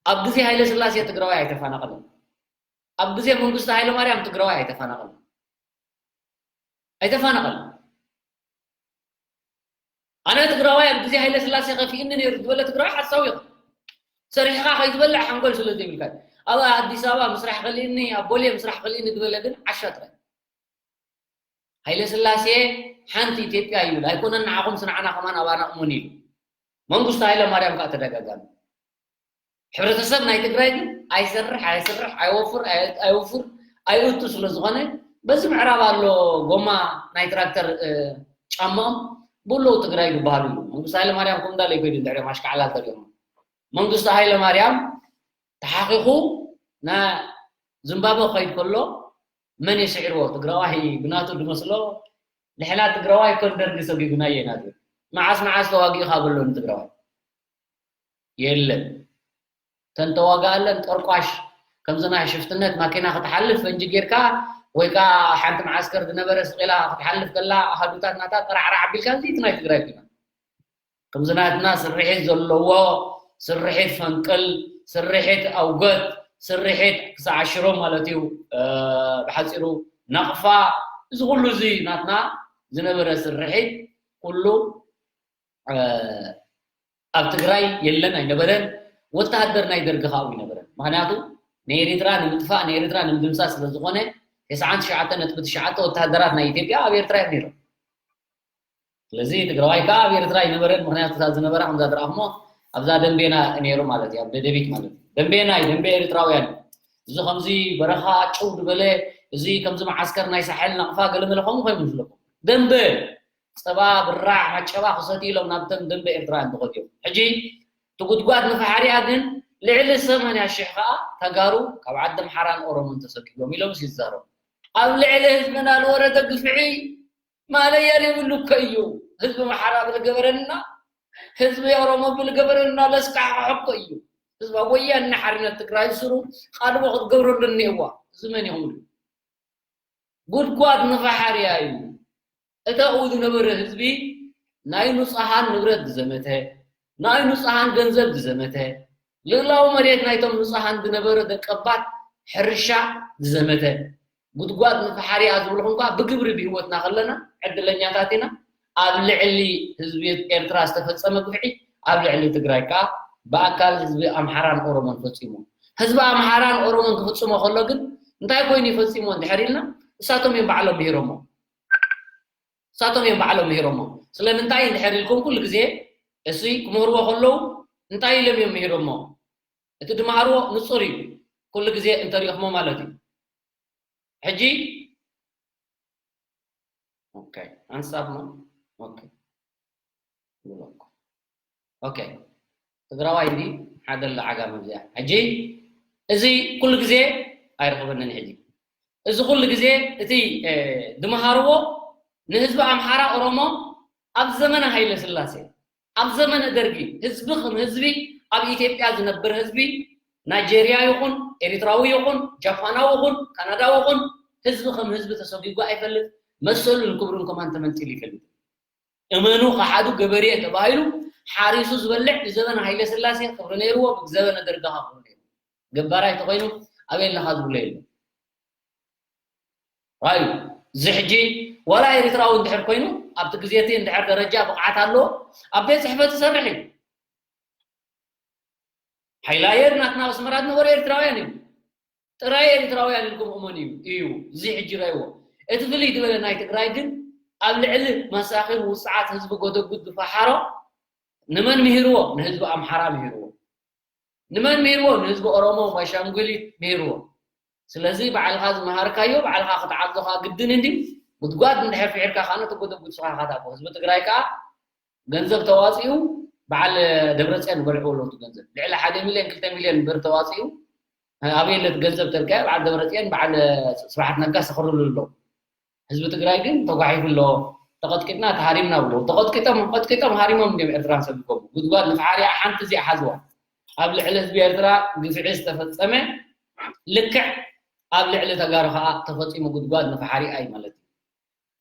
ኣብ ግዜ ሃይለ ስላሴ ትግራዋይ ኣይተፋናቀለን ኣብ ግዜ መንግስቲ ሃይለ ማርያም ትግራዋይ ኣይተፋናቀለን ኣይተፋናቀለን ኣነ ትግራዋይ ኣብ ግዜ ሃይለ ስላሴ ከፊእኒ ነይሩ ዝበለ ትግራዋይ ሓሳዊ ኢኹ ሰሪሕኻ ከይትበልዕ ሓንጎል ስለ ዘይብልካ ኣብ ኣዲስ ኣበባ ምስራሕ ከሊእኒ ኣብ ቦሌ ምስራሕ ከሊእኒ ዝበለ ግን ዓሻ ጥራይ ሃይለ ስላሴ ሓንቲ ኢትዮጵያ ይብል ኣይኮነን ንዓኹም ስንዓና ከማን ኣባና እሙን ኢሉ መንግስቱ ሃይለ ማርያም ከዓ ተደጋጋሚ ሕብረተሰብ ናይ ትግራይ ግን ኣይሰርሕ ኣይስርሕ ኣይወፍር ኣይወፍር ኣይእቱ ስለ ዝኾነ በዚ ምዕራብ ኣሎ ጎማ ናይ ትራክተር ጫማኦም ብለው ትግራይ ዝበሃሉ እዩ መንግስቱ ሃይለ ማርያም ከምዳ ለይኮይዱ እንድሕሪኦም ኣሽካዕላል ተሪኦም መንግስቱ ሃይለ ማርያም ተሓኺኹ ና ዝምባበ ክኸይድ ከሎ መን የስዒርዎ ትግራዋይ ብናቱ ዝመስሎ ንሕና ትግራዋይ ከም ደርጊ ሰጒጉና እየ ናቱ መዓስ መዓስ ተዋጊእካ በሎ ንትግራዋይ የለን ተንተዋጋኣለን ጠርቋሽ ከምዚ ናይ ሽፍትነት ማኪና ክትሓልፍ ፈንጂ ጌርካ ወይ ከዓ ሓንቲ መዓስከር ዝነበረ ስቂላ ክትሓልፍ ከላ ኣሃዱታት ናታ ጠራዕራዕ ኣቢልካ እዚ ናይ ትግራይ ኩና ከምዚ ናትና ስርሒት ዘለዎ ስርሒት ፈንቅል ስርሒት ኣውገት ስርሒት ክሰዓሽሮ ማለት እዩ ብሓፂሩ ናቕፋ እዚ ኩሉ እዚ ናትና ዝነበረ ስርሒት ኩሉ ኣብ ትግራይ የለን ኣይነበረን ወተሃደር ናይ ደርጊ ከዓ ይነበረን ምክንያቱ ንኤሪትራ ንምጥፋእ ንኤሪትራ ንምድምሳስ ስለዝኮነ ተስዓን ትሽዓተ ነጥቢ ትሽዓተ ወተሃደራት ናይ ኢትዮጵያ ኣብ ኤርትራ እዮም ነይሮም ስለዚ ትግራዋይ ከዓ ኣብ ኤርትራ ኣይነበረን ምክንያቱ እታ ዝነበራ ከምዛ ዝረኣኹሞ ኣብዛ ደንቤና ነይሩ ማለት እዩ ኣብ ደደቢት ማለት እዩ ደንቤና እዩ ደንቤ ኤርትራውያን እዩ እዚ ከምዚ በረኻ ጭው ዝበለ እዚ ከምዚ መዓስከር ናይ ሳሕል ናቕፋ ገለመለ ከምኡ ኮይኑ ዝለኩም ደንበ ፀባ ብራዕ ማጨባ ክሰትዩ ኢሎም ናብተን ደንበ ኤርትራውያን ተኸትዮም ሕጂ እቲ ጉድጓድ ንፋሕሪኣ ግን ልዕሊ ሰማንያ ሽሕ ከዓ ተጋሩ ካብ ዓዲ ኣምሓራን ኦሮሞን ተሰኪቦም ኢሎም ይዛረቡ ኣብ ልዕሊ ህዝብና ዝወረደ ግፍዒ ማለያ ዘይብሉ እኮ እዩ ህዝቢ ኣምሓራ ብዝገበረልና ህዝቢ ኦሮሞ ብዝገበረልና ለስካሕካሕ እኮ እዩ ህዝቢ ወያነ ሓርነት ትግራይ ስሩ ቃልቦ ክትገብረሉ እኒኤዋ እዚ መን ይኸውን ጉድጓድ ንፋሓርያ እዩ እተኡ ዝነበረ ህዝቢ ናይ ንፁሃን ንብረት ዝዘመተ ናይ ንፁሃን ገንዘብ ዝዘመተ ልእላዊ መሬት ናይቶም ንፁሃን ዝነበረ ደቀባት ሕርሻ ዝዘመተ ጉድጓድ ንፋሓርያ ዝብልኹም ከዓ ብግብሪ ብህይወትና ከለና ዕድለኛታት ኢና ኣብ ልዕሊ ህዝቢ ኤርትራ ዝተፈፀመ ግፍዒ ኣብ ልዕሊ ትግራይ ከዓ ብኣካል ህዝቢ ኣምሓራን ኦሮሞን ፈፂሙ ህዝቢ ኣምሓራን ኦሮሞን ክፍፅሞ ከሎ ግን እንታይ ኮይኑ ይፈፂሞ እንድሕር ኢልና ንሳቶም እዮም ባዕሎም ምሂሮሞ። ንሳቶም እዮም ባዕሎም ምሂሮሞ። ስለምንታይ እንድሕር ኢልኩም ኩሉ ግዜ እሱይ ክምህርዎ ከለዉ እንታይ ኢሎም እዮም ምሂሮሞ? እቲ ድመሃርዎ ንጹር እዩ። ኩሉ ግዜ እንተሪእኹሞ ማለት እዩ። ሕጂ ኦኬ፣ ኣንሳብ ነው። ኦኬ፣ ብሎክ። ኦኬ፣ ትግራዋይ እንዲ ሓደ ኣሎ ዓጋመ እዚኣ። ሕጂ እዚ ኩሉ ግዜ ኣይረኽበንን። ሕጂ እዚ ኩሉ ግዜ እቲ ድመሃርዎ ንህዝቢ ኣምሓራ ኦሮሞ ኣብ ዘመነ ሃይለ ስላሴ ኣብ ዘመነ ደርጊ ህዝቢ ከም ህዝቢ ኣብ ኢትዮጵያ ዝነብር ህዝቢ ናይጀርያ ይኹን ኤሪትራዊ ይኹን ጃፓናዊ ይኹን ካናዳዊ ይኹን ህዝቢ ከም ህዝቢ ተሰጒጉ ኣይፈልጥ። መሰሉን ክብሩን ከማን ተመንጢሉ ይፈልጥ። እመኑ ከሓዱ ገበሬ ተባሂሉ ሓሪሱ ዝበልዕ ብዘበነ ሃይለ ስላሴ ክብሪ ነይርዎ፣ ብዘበነ ደርጊ ክብሪ ነይርዎ። ገባራይ ተኾይኑ ኣበይ ኣለኻ ዝብሎ የለን። ራዩ እዚ ሕጂ ዋላ ኤሪትራዊ እንድሕር ኮይኑ ኣብቲ ግዜ እቲ እንድሕር ደረጃ ብቕዓት ኣለዎ ኣብ ቤት ጽሕፈት ይሰርሕ እዩ። ሓይላየር ናትና ኣስመራ ዝነበሩ ኤርትራውያን እዮም። ጥራይ ኤርትራውያን ኢልኩም እመኑ እዩ እዩ እዚ ሕጂ ረእይዎ። እቲ ፍልይ ዝበለ ናይ ትግራይ ግን ኣብ ልዕሊ መሳኺን ውፅዓት ህዝቢ ጎደጉድ ዝፈሓሮ ንመን ምሂርዎ? ንህዝቢ ኣምሓራ ምሂርዎ። ንመን ምሂርዎ? ንህዝቢ ኦሮሞ፣ ባሻንጉሊት ምሂርዎ። ስለዚ ባዕልኻ ዝመሃርካዮ ባዕልኻ ክትዓብዞ ከዓ ግድን እንዲ ጉድጓድ እንድሕር ፍሒርካ ከዓ ነቲ ጎደጉድ ስኻ ካታቦ ህዝቢ ትግራይ ከዓ ገንዘብ ተዋፂኡ በዓል ደብረፅዮን በልዕዎ ኣለዉ እቲ ገንዘብ ልዕሊ ሓደ ሚልዮን ክልተ ሚልዮን ብር ተዋፂኡ ኣበይ ኣለቲ ገንዘብ ተልካዮ በዓል ደብረፅዮን በዓል ስብሓት ነጋ ሰኽርሉ ኣለዉ። ህዝቢ ትግራይ ግን ተጓሒፉ ኣሎ። ተቐጥቂጥና ተሃሪምና ብሎ ተቐጥቂጦም ቀጥቂጦም ሃሪሞም እንዲም ኤርትራን ሰብ ይኮቡ ጉድጓድ ንፍሓሪያ ሓንቲ እዚኣ ሓዝዋ ኣብ ልዕሊ ህዝቢ ኤርትራ ግፍዒ ዝተፈጸመ ልክዕ ኣብ ልዕሊ ተጋሩ ከዓ ተፈጺሙ ጉድጓድ ንፍሓሪኣ እዩ ማለት እዩ።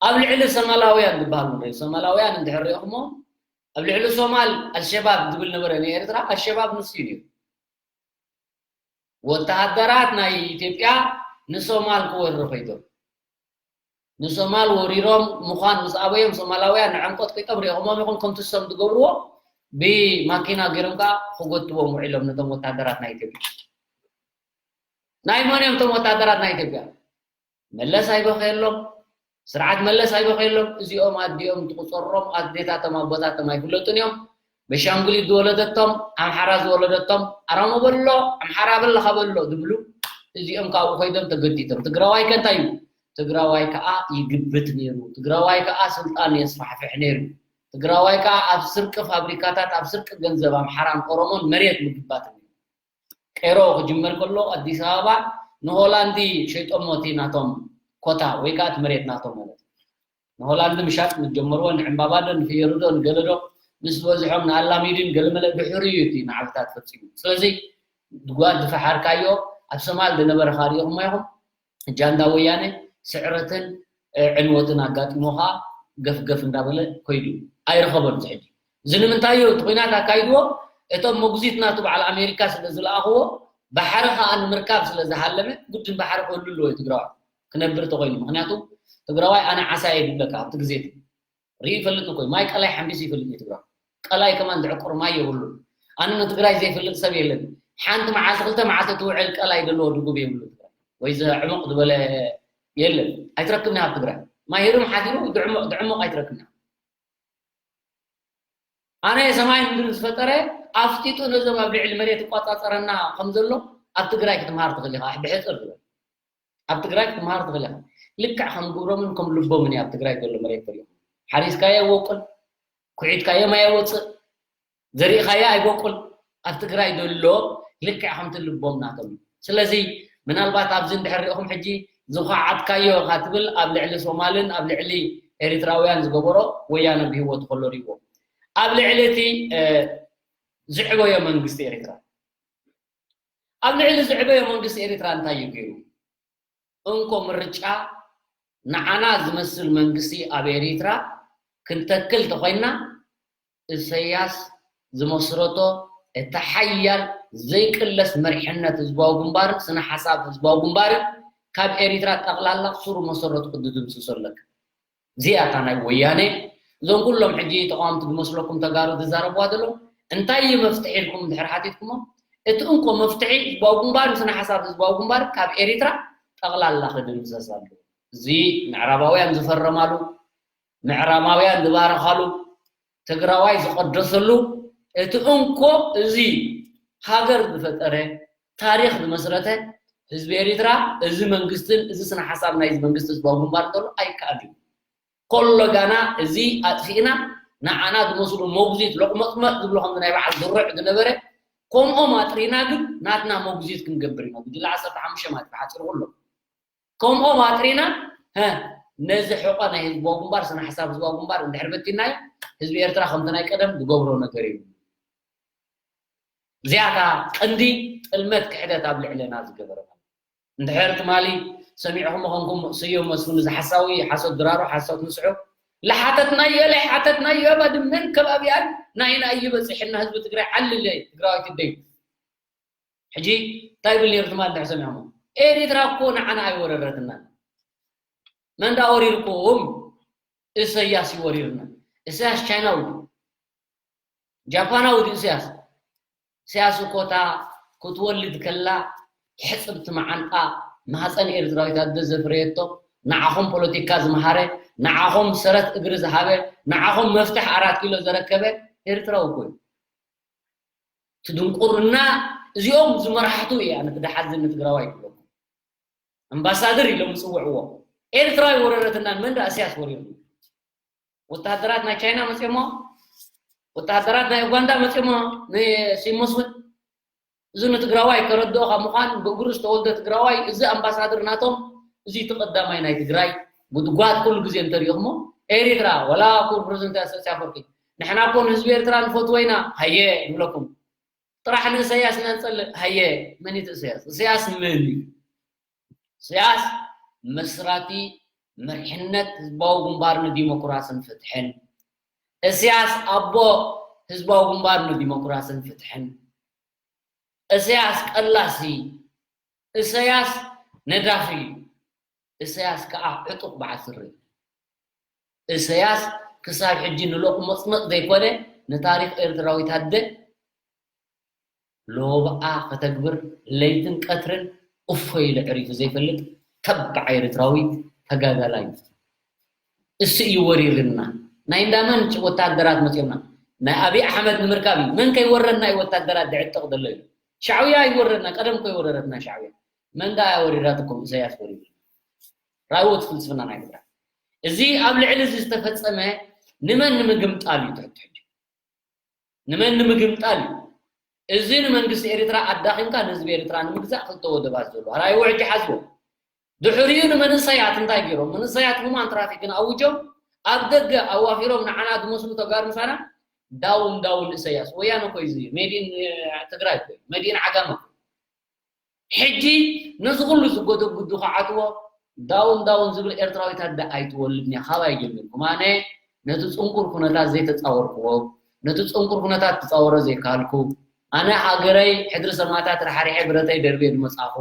ኣብ ልዕሊ ሶማላውያን ዝበሃል ንሪኦ ሶማላውያን እንድሕር ሪኦኹሞ ኣብ ልዕሊ ሶማል ኣልሸባብ ዝብል ነበረ ንኤርትራ ኣልሸባብ ንሱ እዩ ነይሩ። ወተሃደራት ናይ ኢትዮጵያ ንሶማል ክወሩ ከይዶም ንሶማል ወሪሮም ምዃን ምስ ኣበዮም ሶማላውያን ንዕንቆት ቂጦም ሪኦኹሞም ኢኹም ከምቲ እሶም ዝገብርዎ ብማኪና ገይሮም ከዓ ክጎትዎም ውዒሎም ነቶም ወታደራት ናይ ኢትዮጵያ። ናይ መን እዮም እቶም ወታደራት ናይ ኢትዮጵያ? መለስ ኣይበኸየሎም፣ ስርዓት መለስ ኣይበኸየሎም። እዚኦም ኣዲኦም ትቁፀሮም ኣዴታቶም ኣቦታቶም ኣይፍለጡን እዮም። በሻንጉሊት ዝወለደቶም ኣምሓራ ዝወለደቶም ኣራሞ በሎ ኣምሓራ በለኻ በሎ ዝብሉ እዚኦም ካብኡ ኮይዶም ተገዲቶም። ትግራዋይ ከ እንታይ እዩ? ትግራዋይ ከዓ ይግብት ነይሩ። ትግራዋይ ከዓ ስልጣን የስፋሕፍሕ ነይሩ። ትግራዋይ ከዓ ኣብ ስርቂ ፋብሪካታት ኣብ ስርቂ ገንዘብ ኣምሓራን ኦሮሞን መሬት ምግባትን እዩ። ቀይሮ ክጅመር ከሎ ኣዲስ ኣበባ ንሆላንዲ ሸይጦሞ እቲ ናቶም ኮታ ወይ ከዓ እቲ መሬት ናቶም ማለት እዩ። ንሆላንዲ ምሻጥ ምስ ጀመርዎ ንዕምባባዶ ንፍየርዶ ንገለዶ ምስ ዝበዝሖም ንኣላሚድን ገለመለ ድሕሪ እዩ እቲ ናዕብታት ፈፂሙ። ስለዚ ጓድ ዝፈሓርካዮ ኣብ ሶማል ዝነበረ ካሪኦኹሞ ኢኹም ጃንዳ ወያነ ስዕረትን ዕንወትን ኣጋጢሞ ከዓ ገፍገፍ እንዳበለ ኮይዱ ኣይረኸቦን እዚ ሕጂ እዚ ንምንታይ እዩ እቲ ኩናት ኣካይድዎ እቶም መጉዚት ናቱ በዓል ኣሜሪካ ስለ ዝለኣኽዎ ባሕሪ ከዓ ንምርካብ ስለ ዝሃለመ ግድን ባሕሪ ክህሉ ኣለዎ ትግራዋይ ክነብር ተኮይኑ ምክንያቱ ትግራዋይ ኣነ ዓሳ እየ ዝብለካ ኣብቲ ግዜ ርኢ ይፈልጥ እኮ ማይ ቀላይ ሓምቢስ ይፈልጥ እዩ ትግራዋይ ቀላይ ከማን ዝዕቁር ማይ የብሉ ኣነ ንትግራይ ዘይፈልጥ ሰብ የለን ሓንቲ መዓልቲ ክልተ መዓልቲ ትውዕል ቀላይ ዘለዎ ድጉብ የብሉ ትግራይ ወይ ዘዕሙቕ ዝበለ የለን ኣይትረክብና ኣብ ትግራይ ማይ ህርም ሓዲሩ ዝዕሙቕ ኣይትረክብና ኣነ ሰማይ ምድሪ ዝፈጠረ ኣፍጢጡ ነዞም ኣብ ልዕሊ መሬት ይቋፃፀረና ከም ዘሎ ኣብ ትግራይ ክትምሃር ትኽእል ኢኻ ብሕፅር ዝበል ኣብ ትግራይ ክትምሃር ትኽእል ኢኻ ልክዕ ከም ግብሮምን ከም ልቦምን ኣብ ትግራይ ዘሎ መሬት ተሪኹ ሓሪስካዮ ይወቅል ኩዒትካዮ ማይ ይወፅእ ዘሪእኻዮ ኣይበቁል ኣብ ትግራይ ዘሎ ልክዕ ከምቲ ልቦም ናቶም እዩ ስለዚ ምናልባት ኣብዚ እንድሕር ሪእኹም ሕጂ ዝኳዓትካዮ ኢኻ ትብል ኣብ ልዕሊ ሶማልን ኣብ ልዕሊ ኤሪትራውያን ዝገበሮ ወያነ ብህይወቱ ከሎ ሪእዎ ኣብ ልዕሊ እቲ ዝዕበዮ መንግስቲ ኤሪትራ ኣብ ልዕሊ ዝዕበዮ መንግስቲ ኤሪትራ እንታይ እዩ ገይሩ እንኮ ምርጫ ንዓና ዝመስል መንግስቲ ኣብ ኤሪትራ ክንተክል ተኾይንና እሰያስ ዝመስረቶ እቲ ሓያል ዘይቅለስ መሪሕነት ህዝባዊ ግንባርን ስነ ሓሳብ ህዝባዊ ግንባርን ካብ ኤሪትራ ጠቕላላ ስሩ መሰረቱ ክትድምስሶ ኣለካ። እዚኣ እታ ናይ ወያነ እዞም ኩሎም ሕጂ ተቃወምቲ ዝመስለኩም ተጋሩ ዝዛረብዋ ዘለዉ እንታይ እዩ መፍትሒ ኢልኩም እንድሕር ሓቲትኩሞ እቲ እንኮ መፍትሒ ህዝባዊ ግንባር ስነ ሓሳብ ህዝባዊ ግንባር ካብ ኤሪትራ ጠቕላላ ክድምሰስ ኣለዎ። እዚ ምዕራባውያን ዝፈረማሉ፣ ምዕራባውያን ዝባረኻሉ፣ ትግራዋይ ዝቐደሰሉ፣ እቲ እንኮ እዚ ሃገር ዝፈጠረ፣ ታሪኽ ዝመስረተ ህዝቢ ኤሪትራ፣ እዚ መንግስትን እዚ ስነ ሓሳብ ናይዚ መንግስቲ ህዝባዊ ግንባር እንተሎ ኣይከኣል እዩ። ኮሎ ጋና እዚ ኣጥፊእና ንዓና ዝመስሉ መጉዚት ሎቕመጥመጥ ዝብሉ ከምዚ ናይ በዓል ዝሩዕ ዝነበረ ከምኦም ኣጥሪና ግን ናትና መጉዚት ክንገብር ኢና። ጉጅለ ዓሰርተ ሓሙሽተ ማለት ብሓፂሩ ኩሎም ከምኦም ኣጥሪና ነዚ ሕቆ ናይ ህዝባዊ ግንባር ስነ ሓሳብ ህዝባዊ ግንባር እንድሕር በቲናዮ ህዝቢ ኤርትራ ከምቲ ናይ ቀደም ዝገብሮ ነገር እዩ። እዚኣታ ቀንዲ ጥልመት ክሕደት ኣብ ልዕለና ዝገበረ እንድሕር ትማሊ ሰሚዕኹም ኾንኩም ስዩም መስፍን እዚ ሓሳዊ ሓሶት ድራሩ ሓሶት ንስሑ ለሓተትናዮ ለይሓተትናዮ ባድመን ከባቢኣን ናይና እዩ በፂሕና ህዝቢ ትግራይ ዓልለ ትግራዋይት ደዩ ሕጂ እንታይ ይብል ነይሩ ትማሊ እንድሕር ሰሚዕኹም ኤሪትራ እኮ ንዓና ኣይወረረትና መን ዳ ወሪርኩም እሰያስ ይወሪርና እሰያስ ቻይናዊ ጃፓናዊ ድዩ ኢሳያስ? ኢሳያስ እኮ እታ ክትወልድ ከላ ሕፅብቲ መዓንጣ ማህፀን ኤርትራዊት ኣደ ዘፍረየቶ ንዓኹም ፖለቲካ ዝመሃረ ንዓኹም ሰረት እግሪ ዝሃበ ንዓኹም መፍትሕ ኣራት ኪሎ ዘረከበ ኤርትራዊ እኮ እዩ። ትድንቁርና እዚኦም ዝመራሕቱ እያ ንትደሓዝን ንትግራዋይ ይብለኩም ኣምባሳደር ኢሎም ዝፅውዕዎ ኤርትራዊ ወረረትናን መን ዳ ኢሳያስ ወሪሩ ወታደራት ናይ ቻይና መፅሞ ወታደራት ናይ ኡጋንዳ መፅሞ ንሲመስል እዚ ንትግራዋይ ከረድኦ ካብ ምዃን ብእግሩ ዝተወልደ ትግራዋይ እዚ ኣምባሳደር ናቶም እዚ ተቐዳማይ ናይ ትግራይ ጉድጓድ ኩሉ ግዜ እንተሪኦሞ ኤሪትራ ወላ ኩር ፕሬዚደንት ኢሳያስ ኣፈወርቂ ንሕና እኮ ንህዝቢ ኤርትራ ንፈትዎ ኢና ሃየ ንብለኩም ጥራሕ ንእሰያስ ኢና ንፀልእ ሃየ መን እቲ እሰያስ እሰያስ መን እዩ እሰያስ መስራቲ መሪሕነት ህዝባዊ ግንባር ንዲሞክራስን ፍትሕን፣ እስያስ ኣቦ ህዝባዊ ግንባር ንዲሞክራስን ፍትሕን፣ እስያስ ቀላሲ፣ እስያስ ነዳፊ፣ እስያስ ከዓ ዕጡቕ በዓል ስሪ። እስያስ ክሳብ ሕጂ ንሎቕመጽመጽ ዘይኮነ ንታሪኽ ኤርትራዊት ኣደ ሎብኣ ከተግብር ለይትን ቀትርን እፎ ኢሉ ዕሪፉ ዘይፈልጥ ተባዕ ኤርትራዊ ተጋዳላይ እዩ። እሱ እዩ ወሪርና። ናይ እንዳመን ወታደራት መፅዮምና ናይ ኣብይ ኣሕመድ ንምርካብ እዩ። መን ከይወረና እዩ ወታደራት ድዕጥቕ ዘሎ ኢሉ። ሻዕውያ ኣይወረና፣ ቀደም እኮ ይወረረትና ሻዕውያ። መን ዳ ወሪራትኩም? ኢሳያስ ወሪሩ። ራእይዎ እቲ ፍልስፍና ናይ ትግራይ። እዚ ኣብ ልዕሊ እዚ ዝተፈፀመ ንመን ንምግምጣል እዩ ትሕቲ ሕጂ? ንመን ንምግምጣል እዩ? እዚ ንመንግስቲ ኤርትራ ኣዳኺምካ ንህዝቢ ኤርትራ ንምግዛእ ክልተ ወደባት ዘሎ ራእይዎ ሕጂ ሓዝቦ። ድሕሪኡ ንመንእሰያት እንታይ ገይሮም? መንእሰያት ሁማን ትራፊክን ኣውጆም ኣብ ደገ ኣዋፊሮም ንዓና ዝመስሉ ተጋሩ ምሳና ዳውን ዳውን ንእሰያስ ወያነ እኮ እዩ እዚ ሜዲን ትግራይ እኮ እዩ መዲን ዓጋመ እኮ እዩ። ሕጂ ነዚ ኩሉ ዝጎደጉዱ ክዓትዎ ዳውን ዳውን ዝብል ኤርትራዊት ኣደ ኣይትወልድን እያ። ካባይ ጀሚርኩም ኣነ ነቲ ጽንኩር ኩነታት ዘይተጻወርክዎ፣ ነቲ ጽንኩር ኩነታት ክጻወሮ ዘይከኣልኩ፣ ኣነ ሃገረይ ሕድሪ ሰማእታት ራሕሪሐ ብረተይ ደርብየ ዝመጻኹ፣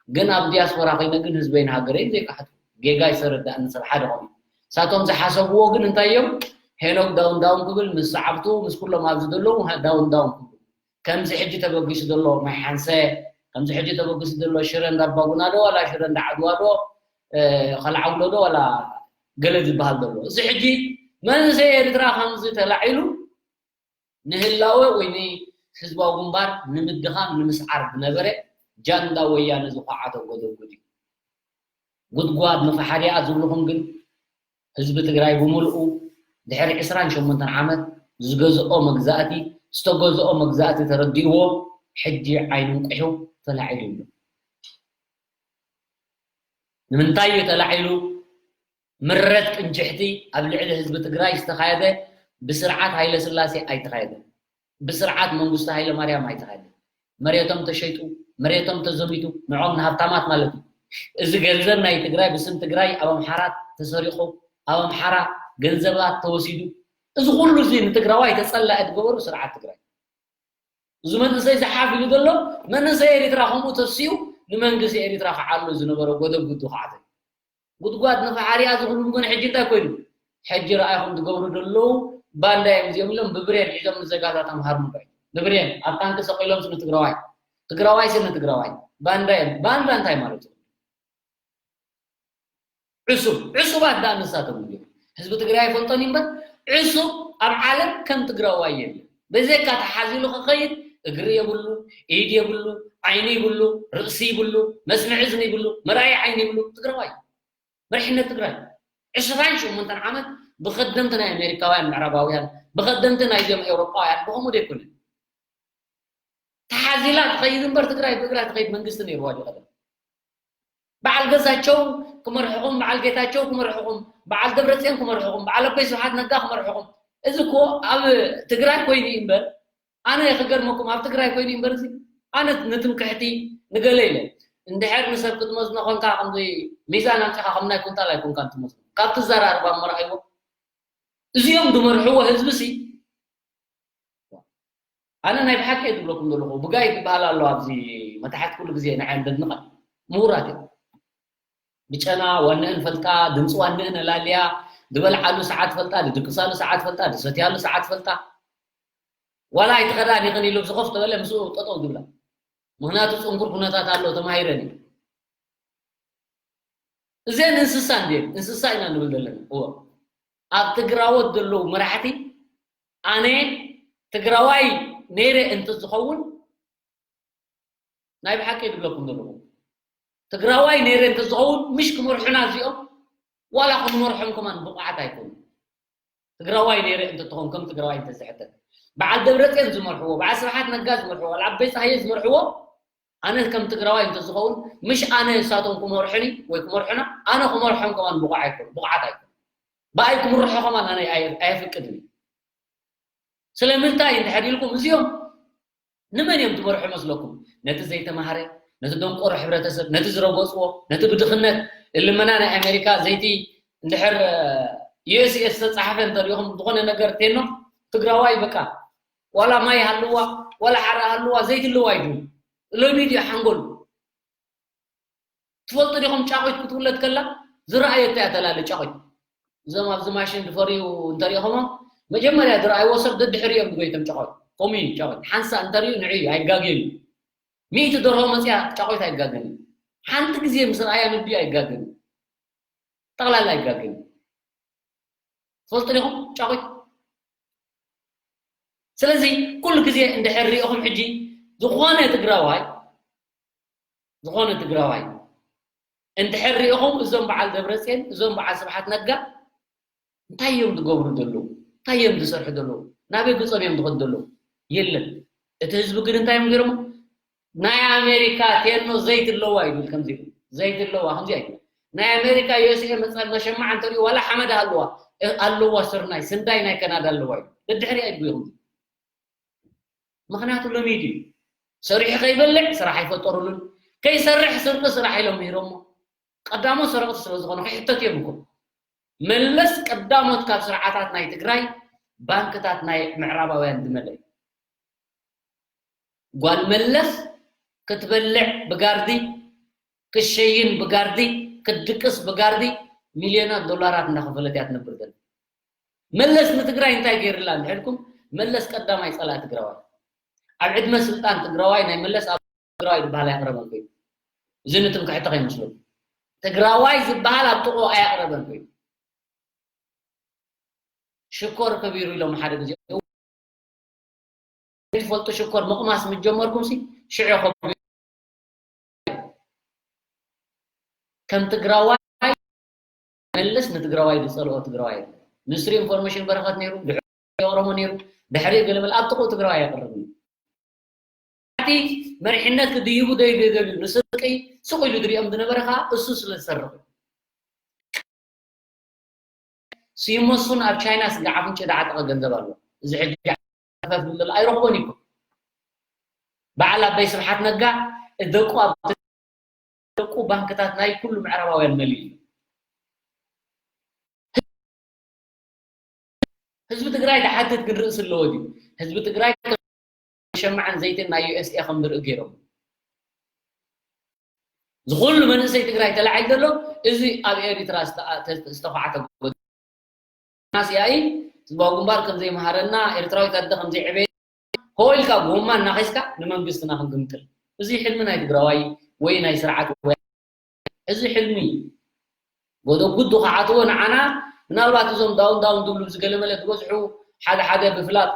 ግን ኣብ ዲያስፖራ ኮይነ ግን ህዝበይን ሃገረይን ዘይከሓድኩ ጌጋ ይሰረዳእኒ ሰብ ሓደ ኮይኑ። ንሳቶም ዝሓሰብዎ ግን እንታይ እዮም? ሄኖክ ዳውን ዳውን ክብል ምስ ሰዓብቱ ምስ ኩሎም ኣብዚ ዘለዉ ዳውን ዳውን ክብሉ ከምዚ ሕጂ ተበጊሱ ዘሎ ማይ ሓንሰ ከምዚ ሕጂ ተበጊሱ ዘሎ ሽረ እንዳባጉና ዶ ዋላ ሽረ እንዳዓድዋ ዶ ከልዓውሎ ዶ ዋላ ገለ ዝበሃል ዘሎ እዚ ሕጂ መንእሰይ ኤርትራ ከምዚ ተላዒሉ ንህላወ ወይ ንህዝባዊ ግንባር ንምድኻም ንምስዓር ዝነበረ ጃንዳ ወያነ ዝኳዓቶ ጎደጉድ እዩ። ጉድጓድ መፋሓሪያ ዝብልኹም ግን ህዝቢ ትግራይ ብምልኡ ድሕሪ ዕስራን ሸሞንተን ዓመት ዝገዝኦ መግዛእቲ ዝተገዝኦ መግዛእቲ ተረዲእዎ ሕጂ ዓይኑ እንቂሑ ተላዒሉ ኣሎ። ንምንታይ እዩ ተላዒሉ? ምረት ቅንጅሕቲ ኣብ ልዕሊ ህዝቢ ትግራይ ዝተኻየደ ብስርዓት ሃይለስላሴ ኣይተኻየደን። ብስርዓት መንግስቱ ሃይለማርያም ኣይተኻየደን። መሬቶም ተሸይጡ፣ መሬቶም ተዘሚቱ፣ ንዖም ንሃብታማት ማለት እዩ። እዚ ገንዘብ ናይ ትግራይ ብስም ትግራይ ኣብ ኣምሓራ ተሰሪቑ፣ ኣብ ኣምሓራ ገንዘባት ተወሲዱ፣ እዚ ኩሉ እዚ ንትግራዋይ ተፀላኢ ዝገበሩ ስርዓት ትግራይ። እዚ መንእሰይ ዝሓፍ ኢሉ ዘሎ መንእሰይ ኤሪትራ ከምኡ ተሲኡ ንመንግስቲ ኤሪትራ ክዓሉ ዝነበረ ጎደብ ጉዱ ክዓተ ጉድጓድ ንፈሓርያ ዝኽሉም ግን ሕጂ እንታይ ኮይኑ? ሕጂ ረኣይኹም ዝገብሩ ዘለዉ ባንዳ እዮም እዚኦም ኢሎም ብብሬን ሒዞም ንዜጋታት ኣምሃር ምባይ ብብሬን ኣብ ታንኪ ሰቂሎም ስኒ ትግራዋይ ትግራዋይ ስኒ ትግራዋይ ባንዳ እዮም። ባንዳ እንታይ ማለት እዩ? ዕሱብ ዕሱባት ደኣ ንሳቶም እዮም። ህዝቢ ትግራይ ይፈልጦን እምበር ዕሱብ ኣብ ዓለም ከም ትግራዋይ የለን። በዘካ ተሓዚሉ ክኸይድ እግሪ የብሉ፣ ኢድ የብሉ፣ ዓይኒ ይብሉ፣ ርእሲ ይብሉ፣ መስምዒ እዝኒ ይብሉ፣ መርኣይ ዓይኒ ይብሉ። ትግራዋይ መሪሕነት ትግራይ ዕስራን ሸሞንተን ዓመት ብኸደምቲ ናይ ኣሜሪካውያን ምዕራባውያን፣ ብኸደምቲ ናይዞም ኤውሮጳውያን ብኸምኡ ዘይኮነ ተሓዚላ ትኸይድ እምበር ትግራይ ብእግራ ትኸይድ መንግስቲ ነይርዋ ድዩ ቀደም? በዓል ገዛቸው ክመርሕኹም፣ በዓል ጌታቸው ክመርሕኹም፣ በዓል ደብረፅዮን ክመርሕኹም፣ በዓል ኣቦይ ስብሓት ነጋ ክመርሕኹም። እዚ እኮ ኣብ ትግራይ ኮይኑ እዩ እምበር ኣነ ክገርመኩም ኣብ ትግራይ ኮይኑ እዩ እምበር እዚ ኣነ ንትምክሕቲ ንገለ ኢለ እንድሕር ንሰብ ክትመዝኖ ኮንካ ከምዚ ሚዛን ኣምፂኻ ከም ናይ ኩንታል ኣይኮንካን ትመዝኖ ካብቲ ዘራርባ መርኣይዎ እዚኦም ዝመርሕዎ ህዝቢ ሲ ኣነ ናይ ብሓቂ እየ ዝብለኩም ዘለኹ ብጋይ ዝበሃል ኣሎ ኣብዚ መታሕት ኩሉ ግዜ ንዓይ ንደድንቐ ምሁራት እዮም ብጨና ዋንእን ፈልጣ ድምፂ ዋንእን ኣላልያ ዝበልዓሉ ሰዓት ፈልጣ ድድቅሳሉ ሰዓት ፈልጣ ድሰትያሉ ሰዓት ፈልጣ ዋላ ኣይትኸዳን ይኽን ኢሉ ብዝኸፍ ተበለ ምስኡ ጠጠው ዝብላ ምክንያቱ ፅንኩር ኩነታት ኣሎ ተማሂረን እዩ እዘን እንስሳ እንድየን እንስሳ ኢና ንብል ዘለና እዎ ኣብ ትግራዎት ዘለዉ መራሕቲ ኣነ ትግራዋይ ነይረ እንተዝኸውን ናይ ብሓቂ ድብለኩም ዘለኹ ትግራዋይ ነይረ እንተዝኸውን ምሽ ክመርሑና እዚኦም ዋላ ክንመርሖም ከማን ብቑዓት ኣይኮኑ ትግራዋይ ነይረ እንተትኾን ከም ትግራዋይ እንተዝሕተት በዓል ደብረፅዮን ዝመርሕዎ በዓል ስብሓት ነጋ ዝመርሕዎ በዓል ኣበይ ፀሃየ ዝመርሕዎ ኣነ ከም ትግራዋይ እንተዝኸውን ምሽ ኣነ እሳቶም ክመርሑኒ ወይ ክመርሑና ኣነ ክመርሖም ከማን ብቑዕ ኣይኮኑ ብቑዓት ኣይኮኑ ብኣይ ክምርሖ ከማን ኣነ ኣየፍቅድን ስለምንታይ እንድሕር ኢልኩም እዚኦም ንመን እዮም ትመርሑ መስለኩም ነቲ ዘይተማሃረ ነቲ ደንቆሮ ሕብረተሰብ ነቲ ዝረገፅዎ ነቲ ብድኽነት ልመና ናይ ኣሜሪካ ዘይቲ እንድሕር ዩኤስኤስ ዝተፃሓፈ እንተሪኢኹም ዝኾነ ነገር ቴኖ ትግራዋይ በቃ ዋላ ማይ ሃልዋ ዋላ ሓራ ሃልዋ ዘይቲ ኣለዋ እዩ ሎሚ ድዩ ሓንጎል ትፈልጡ ዲኹም ጫቑት ክትውለድ ከላ ዝረኣየቶ እያ ተላለ ጫቑት እዞም ኣብዚ ማሽን ዝፈርዩ እንተሪኢኹሞ መጀመርያ ዝረኣይዎ ሰብ ደድሕሪ እዮም ዝጎይቶም ጫቑት ከምኡ እዩ ጫቑት ሓንሳእ እንተሪኡ ንዕዩ ኣይጋገን እዩ ሚእቲ ደርሆ መፅያ ጫቑት ኣይጋገን እዩ ሓንቲ ግዜ ምስ ረኣያ ንድዩ ኣይጋገን እዩ ጠቕላላ ኣይጋገን እዩ ትፈልጡ ዲኹም ጫቑት ስለዚ ኩሉ ግዜ እንድሕር ሪኢኹም ሕጂ ዝኾነ ትግራዋይ ዝኾነ ትግራዋይ እንድሕር ሪኢኹም እዞም በዓል ደብረፅዮን እዞም በዓል ስብሓት ነጋ እንታይ እዮም ዝገብሩ ዘለዉ እንታይ እዮም ዝሰርሑ ዘለዉ ናበይ ገፆም እዮም ዝኸዱ ዘለዉ የለን እቲ ህዝቢ ግን እንታይ እዮም ገይሮም ናይ ኣሜሪካ ቴኖ ዘይት ኣለዋ ይብል ከምዚ ዘይት ኣለዋ ከምዚ ኣይብል ናይ ኣሜሪካ ዩኤስኤ መፀ መሸማዕ እንተሪኡ ዋላ ሓመድ ኣለዋ ኣለዋ ስርናይ ስንዳይ ናይ ከናዳ ኣለዋ እዩ ደድሕሪ ኣይጉ ይኹም ምኽንያቱ ሎሚ ድዩ ሰሪሑ ከይበልዕ ስራሕ ኣይፈጠሩሉን ከይሰርሕ ስርቂ ስራሕ ኢሎም ነይሮሞ ቀዳሞት ሰረቕቲ ስለ ዝኾኑ ክሕተት እዮም እኮ መለስ ቀዳሞት ካብ ስርዓታት ናይ ትግራይ ባንክታት ናይ ምዕራባውያን ዝመለ እዩ ጓል መለስ ክትበልዕ ብጋርዲ ክትሸይን ብጋርዲ ክትድቅስ ብጋርዲ ሚልዮናት ዶላራት እንዳኸፈለት እያ ትነብር ዘላ መለስ ንትግራይ እንታይ ገይርላ እንድሕልኩም መለስ ቀዳማይ ፀላእ ትግራዋይ ኣብ ዕድመ ስልጣን ትግራዋይ ናይ መለስ ኣብ ትግራዋይ ዝበሃል ኣየቕረበን ኮይኑ እዚ ንትምክሕቲ ከይመስለኩም ትግራዋይ ዝበሃል ኣብ ጥቕኡ ኣየቕረበን ኮይኑ ሽኮር ከቢሩ ኢሎም ሓደ ግዜ ትፈልጡ ሽኮር ምቕማስ ምስ ጀመርኩም ሲ ሽዑ ከቢሩ ከም ትግራዋይ መለስ ንትግራዋይ ዝፀልኦ ትግራዋይ የለን። ሚኒስትሪ ኢንፎርሜሽን በረኸት ነይሩ፣ ድሕሪ ኦሮሞ ነይሩ፣ ድሕሪ ገለመለ ኣብ ጥቕኡ ትግራዋይ ኣይቐርብን እዩ። እቲ መሪሕነት ክድይቡ ደይደልዩ ንስርቂ ስቕ ኢሉ ዝሪኦም ዝነበረ ከዓ እሱ ስለ ዝሰርቕ እዩ። ስዩም መስፍን ኣብ ቻይና ስጋ ዓፍንጭ ዝዓጠቐ ገንዘብ ኣሎ። እዚ ሕጂ ከፍ ዝብል ኣይረኽቦን እዩ። በዓል ኣበይ ስብሓት ነጋ ደቁ ኣብ ደቁ ባንክታት ናይ ኩሉ ምዕራባውያን መሊኡ እዩ። ህዝቢ ትግራይ ዝሓትት ግን ርእሲ ኣለዎ ድዩ? ህዝቢ ትግራይ ሸማዕን ዘይትን ናይ ዩኤስኤ ከም ዝርኢ ገይሮም ዝኩሉ መንእሰይ ትግራይ ተላዒል ዘሎ እዚ ኣብ ኤሪትራ ዝተኳዓተ ጎናስ ያኢ ህዝባዊ ግንባር ከም ዘይመሃረና ኤርትራዊት ኣደ ከም ዘይዕበየ ሆ ኢልካ ጎማ እናኸስካ ንመንግስትና ክንግምጥል እዚ ሕልሚ ናይ ትግራዋይ ወይ ናይ ስርዓት ወይ እዚ ሕልሚ ጎደጉድ ክዓትዎ ንዓና ምናልባት እዞም ዳውን ዳውን ዝብሉ ዝገለመለ ዝበዝሑ ሓደ ሓደ ብፍላጥ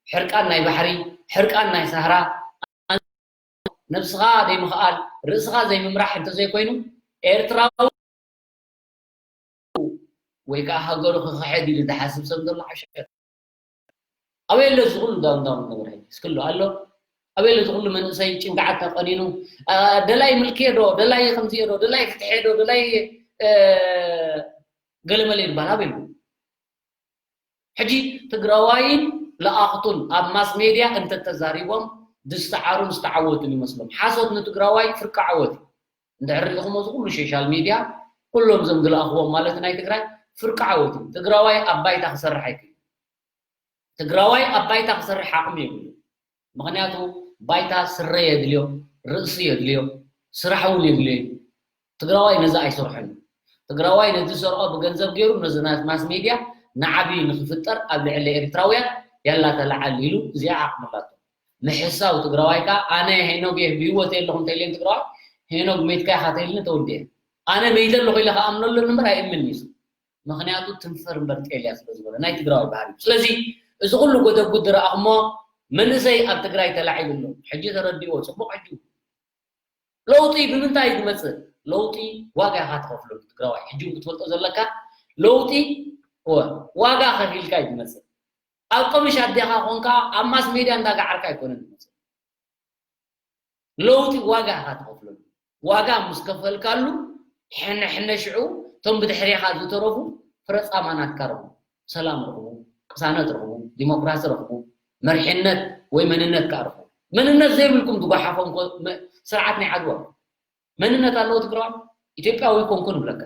ሕርቃን ናይ ባሕሪ፣ ሕርቃን ናይ ሳህራ፣ ነብስኻ ዘይምኽኣል፣ ርእስኻ ዘይምምራሕ እንተዘይኮይኑ ኤርትራዊ ወይ ከዓ ሃገሩ ክኽሕድ ኢሉ ዝሓስብ ሰብ ዘሎ ሓሸት። ኣበይ ኣሎ እዚ ኩሉ ዳውን ዳውን ዝነብር ሕጂ? እስክሎ ኣሎ? ኣበይ ኣሎ እዚ ኩሉ መንእሰይ ጭንቅዓት ተቐኒኑ፣ አ፣ ደላይ ምልክዮ ዶ፣ ደላይ ከምዚዮ ዶ፣ ደላይ ፍትሐ ዶ፣ ደላይ፣ እ፣ ገለመለ ይባል ኣበይ ኣሎ? ሕጂ ትግራዋይን ለኣኽቱን ኣብ ማስ ሜድያ እንተተዛሪቦም ዝስተዓሩን ዝተዓወቱን ይመስሎም። ሓሶት ንትግራዋይ ፍርቂ ዓወት እዩ። እንድሕር ርኢኹሞ እዚ ኩሉ ሶሻል ሜድያ ኩሎም እዞም ዝለኣኽዎም ማለት ናይ ትግራይ ፍርቂ ዓወት እዩ። ትግራዋይ ኣብ ባይታ ክሰርሕ ኣይክእል። ትግራዋይ ኣብ ባይታ ክሰርሕ ዓቕሚ የብሉ። ምኽንያቱ ባይታ ስረ የድልዮ፣ ርእሲ የድልዮ፣ ስራሕ እውን የድልዮ እዩ። ትግራዋይ ነዚ ኣይሰርሖን እዩ። ትግራዋይ ነዚ ዝሰርሖ ብገንዘብ ገይሩ ነዚ ናይ ማስ ሜድያ ንዓቢ ንክፍጠር ኣብ ልዕሊ ኤርትራውያን ያላ ተለዓል ኢሉ እዚኣ ዓቕሚ ኣላቶ። ምሕሳው ትግራዋይ ከኣ ኣነ ሄኖግ እየ ብህይወት የለኹ እንተኢልዮም ትግራዋይ ሄኖግ መይትካ ኢኻ ተኢልኒ ተወዲአ። ኣነ መይተ ኣለኹ ኢለ ከኣምነሉ እምበር ኣይእምን እዩ። ምኽንያቱ ትንፈር እምበር ጤል እያ ስለ ዝበለ ናይ ትግራዋይ ባህሪ እዩ። ስለዚ እዚ ኩሉ ጎደጉድ ዝረኣኹሞ መንእሰይ ኣብ ትግራይ ተላዒሉ ኣሎ። ሕጂ ተረዲእዎ ጽቡቕ። ሕጂ ለውጢ ብምንታይ እዩ ዝመጽእ? ለውጢ ዋጋ ኢኻ ትኸፍለሉ ትግራዋይ። ሕጂ እውን ክትፈልጦ ዘለካ ለውጢ እወ ዋጋ ከፊልካ እዩ ዝመጽእ። ኣብ ቀምሽ ኣዴኻ ኮንካ ኣብ ማስ ሜድያ እንዳጋዓርካ ኣይኮነን ዝመጽእ። ለውጢ ዋጋ ኢኻ ትኸፍለሉ። ዋጋ ምስ ከፈልካሉ ሕነ ሕነ ሽዑ እቶም ብድሕሬኻ ዝተረፉ ፍረጻማ ናትካ ረኽቡ። ሰላም ረኽቡ፣ ቅሳነት ረኽቡ፣ ዲሞክራሲ ረኽቡ፣ መርሕነት ወይ መንነት ከኣ ረኽቡ። መንነት ዘይብልኩም ዝጓሓፎም ኮ-፣ መ-፣ ስርዓት ናይ ዓድዋ መንነት ኣለዎ ትግራዋይ። ኢትዮጵያዊ ኮንኩ ንብለካ፣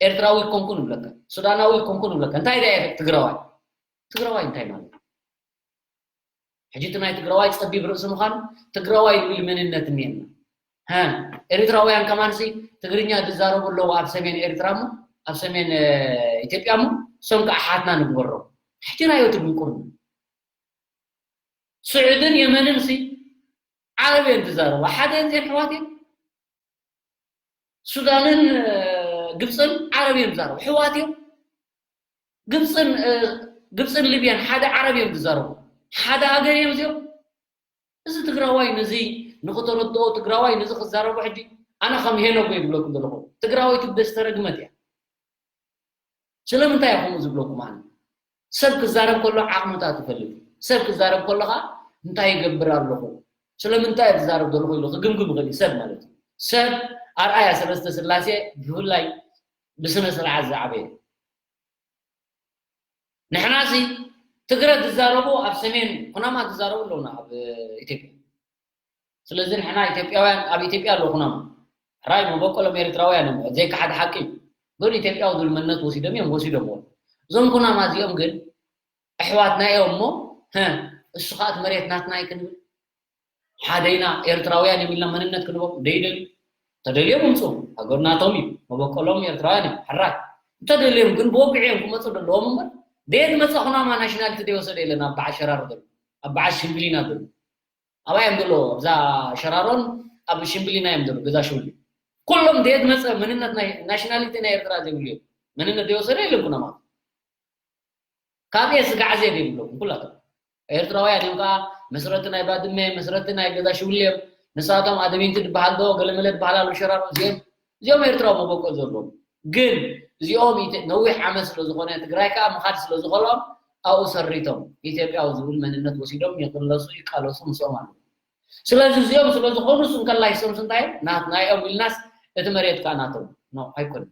ኤርትራዊ ኮንኩ ንብለካ፣ ሱዳናዊ ኮንኩ ንብለካ። እንታይ ደኣ ትግራዋይ? ትግራዋይ እንታይ ማለት እዩ? ሕጂ እቲ ናይ ትግራዋይ ጸቢብ ርእሲ ምዃኑ ትግራዋይ ዝብል መንነት እኒኤና። ሃ፣ ኤርትራውያን ከማንሲ ትግርኛ ዝዛረቡ ኣለዉ ኣብ ሰሜን ኤርትራ እሞ፣ ኣብ ሰሜን፣ እ፣ ኢትዮጵያ እሞ፣ እሶም ከኣ ኣሓትና ንግበሮም። ሕጂ ናዮ እቲ ድንቁርና። ስዑድን የመንን ሲ ዓረብ እየን ዝዛረባ። ሓደ እየን እዚአን ኣሕዋት እየን። ሱዳንን፣ እ፣ ግብፅን ዓረብ እዮም ዝዛረቡ። ኣሕዋት እዮም። ግብፅን፣ እ፣ ግብፅን ሊብያን ሓደ ዓረብ እዮም ዝዛረቡ። ሓደ ሃገር እዮም እዚኦም። እዚ ትግራዋይ ነዚ ንክተረድኦ ትግራዋይ ነዚ ክዛረቦ ሕጂ ኣነ ከም ሄኖጎ ይብለኩም ዘለኹ። ትግራወይቲ ብደስ ተረግመት እያ። ስለምንታይ እየ ከምኡ ዝብለኩም ኣነ? ሰብ ክዛረብ ከሎ ዓቕምታት ይፈልጥ እዩ። ሰብ ክዛረብ ከሎ ኸዓ እንታይ ይገብር ኣለኹ? ስለምንታይ እየ ዝዛረብ ዘለኹ ኢሉ ክግምግም ይኽእል እዩ ሰብ ማለት እዩ። ሰብ ኣርኣያ ሰለስተ ስላሴ ብፍላይ ብስነ ስርዓት ዝዓበየ። ንሕናሲ ትግረ ዝዛረቡ ኣብ ሰሜን ኩናማ ዝዛረቡ ኣለውና ኣብ ኢትዮጵያ። ስለዚ ንሕና ኢትዮጵያውያን ኣብ ኢትዮጵያ ኣለኹ ኩናማ። ሕራይ መበቆሎም ኤርትራውያን እዮም፣ ዘይከሓድ ሓቂ እዩ። ግን ኢትዮጵያዊ ዝብል መንነት ወሲዶም እዮም፣ ወሲዶምዎ። እዞም ኩናማ እዚኦም ግን ኣሕዋትና እዮም እሞ፣ ሀ፣ እሱ ኸኣ እቲ መሬት ናትና እዩ ክንብል? ሓደ ኢና፣ ኤርትራውያን እዮም ኢልና መንነት ክንቦም ደይደልዩ። ተደልዮም ይምፁ፣ ሃገር ናቶም እዩ፣ መበቆሎም ኤርትራውያን እዮም፣ ሕራይ። እንተደልዮም ግን ብወግዒ እዮም ክመፁ ዘለዎም እምበር፣ ደየት መፀ ኩናማ ናሽናሊቲ ደይወሰደ የለን ኣብ በዓል ሸራሮ ዘሎ፣ ኣብ በዓል ሽምግሊና ዘሎ። ኣባይ እዮም ዘለዉ፣ ኣብዛ ሸራሮን ኣብ ሽምብሊና እዮም ዘለዉ፣ ገዛ ሽውሊ። ኩሎም ደየት መጸ መንነት ናይ ናሽናሊቲ ናይ ኤርትራ ዘይብሉ እዮም። መንነት ዘይወሰደ የለን ኩናማ። ካብ እየ ስጋዕ ዘየደ ይብለኩም ኩላቶም። ኤርትራውያን እዮም ከዓ መስረቲ ናይ ባድመ፣ መስረቲ ናይ ገዛ ሽውሊ እዮም። ንሳቶም ኣደሚንቲ ዝበሃል ዶ፣ ገለመለ ዝበሃል ኣሎ ሸራሮ እዚኦም። እዚኦም ኤርትራዊ መበቆል ዘለዎም። ግን እዚኦም ኢት-፣ ነዊሕ ዓመት ስለ ዝኾነ፣ ትግራይ ከዓ ምኻድ ስለ ዝኾሎም፣ ኣብኡ ሰሪቶም ኢትዮጵያዊ ዝብል መንነት ወሲዶም ይቕለሱ፣ ይቃለሱ ምስኦም ኣለዉ። ስለዚ እዚኦም ስለ ዝኾኑስ እንከላይ እሶምስ እንታይ እዮም? ናትና እዮም ኢልናስ እቲ መሬት ከዓ ናቶም ነው፣ ኣይኮነን።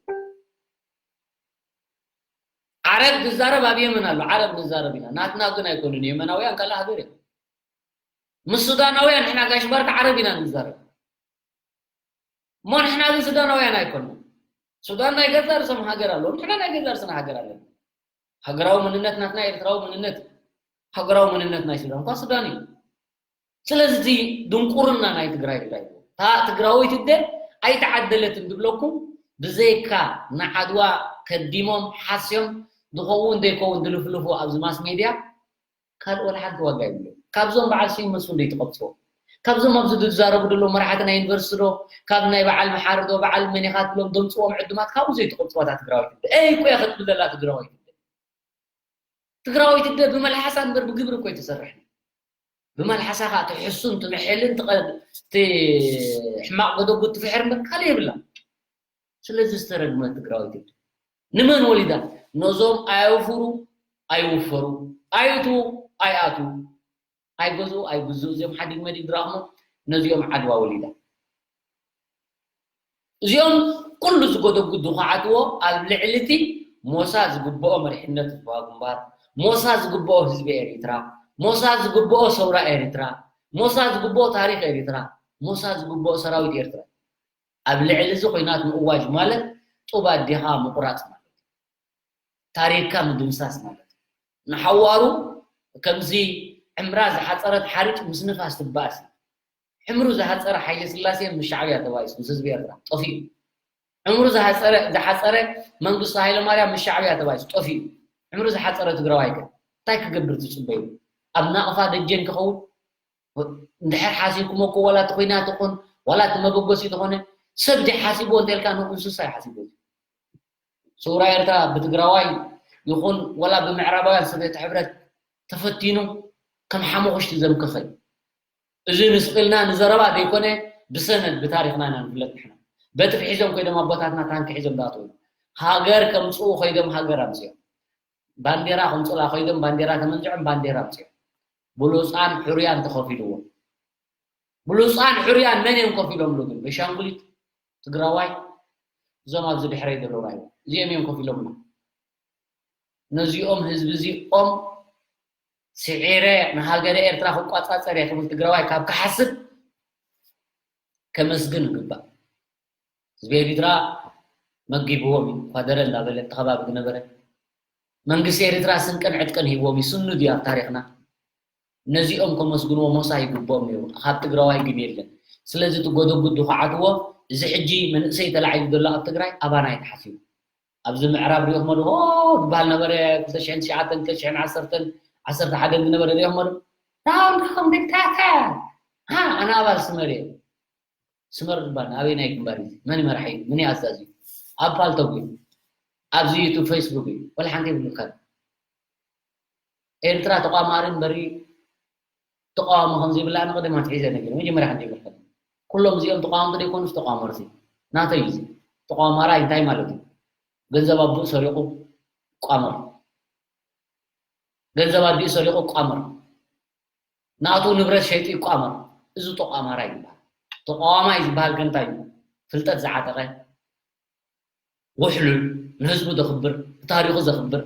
ዓረብ ዝዛረብ ኣብ የመን ኣሎ፣ ዓረብ ንዛረብ ኢና። ናትና ግን ኣይኮኑን፣ የመናውያን ካልእ ሃገር እዮም። ምስ ሱዳናውያን ንሕና ጋሽ ባርካ ዓረብ ኢና ንዛረብ። እሞ ንሕና ግን ሱዳናውያን ኣይኮንና። ሱዳን ናይ ገዛ ርእሶም ሃገር ኣለዎም፣ ንሕና ናይ ገዛ ርእስና ሃገር ኣለና። ሃገራዊ መንነት ናትና ኤርትራዊ መንነት፣ ሃገራዊ መንነት ናይ ሱዳን እኳ ሱዳን እዩ። ስለዚ እቲ ድንቁርና ናይ ትግራይ ጉዳይ እዩ። እታ ትግራወይቲ እደ ኣይተዓደለትን ዝብለኩም ብዘይካ ንዓድዋ ከዲሞም ሓስዮም ዝኸውን ዘይከውን ዝልፍልፉ ኣብዚ ማስ ሜድያ ካልእ ወላ ሓንቲ ዋጋ የብሉ። ካብዞም በዓል ስዩም መስፍን ዘይትቐብፅዎ። ካብዞም ኣብዚ ዝዛረቡ ዘለዉ መራሕቲ ናይ ዩኒቨርሲቲ ዶ፣ ካብ ናይ በዓል መሓሪ ዶ፣ በዓል መን ኢኻ ትብሎም ዘምፅዎም ዕዱማት ካብኡ ዘይትቐብፅዋ እታ ትግራዋይ ትብለ። እይ እኮ እያ ክትብል ዘላ ትግራዋይ ትብለ። ትግራዋይ ትብለ ብመልሓሳ እምበር ብግብሪ እኮ ኣይትሰርሕን። ብመልሓሳ ከዓ ትሕሱን ትምሕልን ትቐ-፣ እቲ ሕማቕ ገደጉ ትፍሕር እምበር ካልእ የብላ። ስለዚ ዝተረግመት ትግራወይቲ ንመን ወሊዳ? ነዞም ኣየውፍሩ ኣይውፈሩ፣ ኣይእትዉ ኣይኣትዉ፣ ኣይገዝኡ ኣይግዝኡ፣ እዚኦም ሓዲግ መዲግ ድራኽሞ ነዚኦም ዓድዋ ወሊዳ። እዚኦም ኩሉ ዝጎደጉ ዝኸዓትዎ ኣብ ልዕሊ እቲ ሞሳ ዝግብኦ መሪሕነት ህዝባዊ ግንባር፣ ሞሳ ዝግብኦ ህዝቢ ኤሪትራ፣ ሞሳ ዝግብኦ ሰውራ ኤሪትራ፣ ሞሳ ዝግብኦ ታሪኽ ኤሪትራ፣ ሞሳ ዝግብኦ ሰራዊት ኤርትራ። ኣብ ልዕሊ እዚ ኮይናት ምእዋጅ ማለት ጡብ ኣዴኻ ምቑራፅ ማለት እዩ። ታሪኽካ ምድምሳስ ማለት እዩ። ንሓዋሩ ከምዚ ዕምራ ዝሓፀረት ሓርጭ ምስ ንፋስ ትባእስ እዩ። ዕምሩ ዝሓፀረ ሓይለ ስላሴ ምስ ሻዕብያ ተባኢሱ ምስ ህዝቢ ኤርትራ ጠፊኡ። ዕምሩ ዝሓፀረ ዝሓፀረ መንግስቱ ሃይለ ማርያም ምስ ሻዕብያ ተባኢሱ ጠፊኡ። ዕምሩ ዝሓፀረ ትግራዋይ ከ እንታይ ክገብር ትፅበዩ? ኣብ ናቕፋ ደጀን ክኸውን እንድሕር ሓሲብኩሞ እኮ ዋላ እቲ ኹናት ይኹን ዋላ እቲ መበገሲ ዝኾነ ሰብ ድዩ ሓሲብዎ እንተልካ ንኡ እንስሳ እዩ ሓሲብዎ። ሰውራ ኤርትራ ብትግራዋይ ይኹን ዋላ ብምዕራባውያን ሰብየት ሕብረት ተፈቲኑ ከም ሓመኹሽቲ ዘምከኸ እዩ። እዚ ንስቕ ኢልና ንዘረባ ዘይኮነ ብሰነድ ብታሪኽና ኢና ንፍለጥ ንሕና። በትሪ ሒዞም ኮይዶም ኣቦታትና ታንኪ ሒዞም ዝኣተዉ ሃገር ከምፅኡ ኮይዶም ሃገር ኣምፅኦም። ባንዴራ ከምፅላ ኮይዶም ባንዴራ ተመንዝዖም ባንዴራ ኣምፅኦም። ብሉፃን ሕሩያን ተኸፊልዎም። ብሉፃን ሕሩያን መን እዮም ከፊሎምሉ ግን? በሻንጉሊት ትግራዋይ እዞም ኣብዚ ድሕረይ ዘለዉ ራይ እዚኦም እዮም ከፊሎምና። ነዚኦም ህዝቢ እዚኦም ስዒረ ንሃገረ ኤርትራ ክቋፃፀር እየ ክብል ትግራዋይ ካብ ክሓስብ ከመስግን ይግባእ። ህዝቢ ኤሪትራ መጊብዎም እዩ። ኳደረ እንዳበለ እቲ ከባቢ ዝነበረ መንግስቲ ኤሪትራ ስንቅን ዕጥቀን ሂብዎም እዩ። ስኑድ እዩ ኣብ ታሪኽና። ነዚኦም ከመስግንዎ ሞሳ ይግብኦም ነይሩ። ካብ ትግራዋይ ግን የለን። ስለዚ እቲ ጎደጉድ ዝኸዓትዎ እዚ ሕጂ መንእሰይ ተላዒሉ ዘሎ ኣብ ትግራይ ኣባና እዩ ተሓሲቡ። ኣብዚ ምዕራብ ሪኦሞ ዶ ዝበሃል ነበረ ክልተ ሽሕን ትሽዓተን ክልተ ሽሕን ዓሰርተን ዓሰርተ ሓደን ዝነበረ ሪኦሞ ዶ? ዳውን ዳውን ዲክታተር ኣነ ኣባል ስመር እየ። ስመር ዝበሃል ኣበይ ናይ ግንባር እዩ? መን መራሒ እዩ? መን ኣዛዚ እዩ? ኣብ ፓልቶግ እዩ፣ ኣብዚ ዩቱብ ፌስቡክ እዩ። ወላ ሓንቲ የብልካን። ኤርትራ ተቋማሪ እምበሪ ተቃዋሚ ከም ዘይብላ ኣነ ቀደም ኣትሒዘ ነጊረ መጀመርያ ከም ዘይብልካ። ኩሎም እዚኦም ተቃወምቲ ዘይኮኑስ ተቋመርቲ ናተይ እዩ። ተቃዋማራይ እንታይ ማለት እዩ? ገንዘብ ኣቦኡ ሰሪቑ ቋመር፣ ገንዘብ ኣዲኡ ሰሪቑ ቋመር፣ ናቱ ንብረት ሸይጡ ይቋመር። እዚ ተቋማራይ ይበሃል። ተቃዋማይ ዝበሃል ከ እንታይ እዩ? ፍልጠት ዝዓጠቐ፣ ውሕሉል፣ ንህዝቡ ዘኽብር፣ ንታሪኹ ዘኽብር፣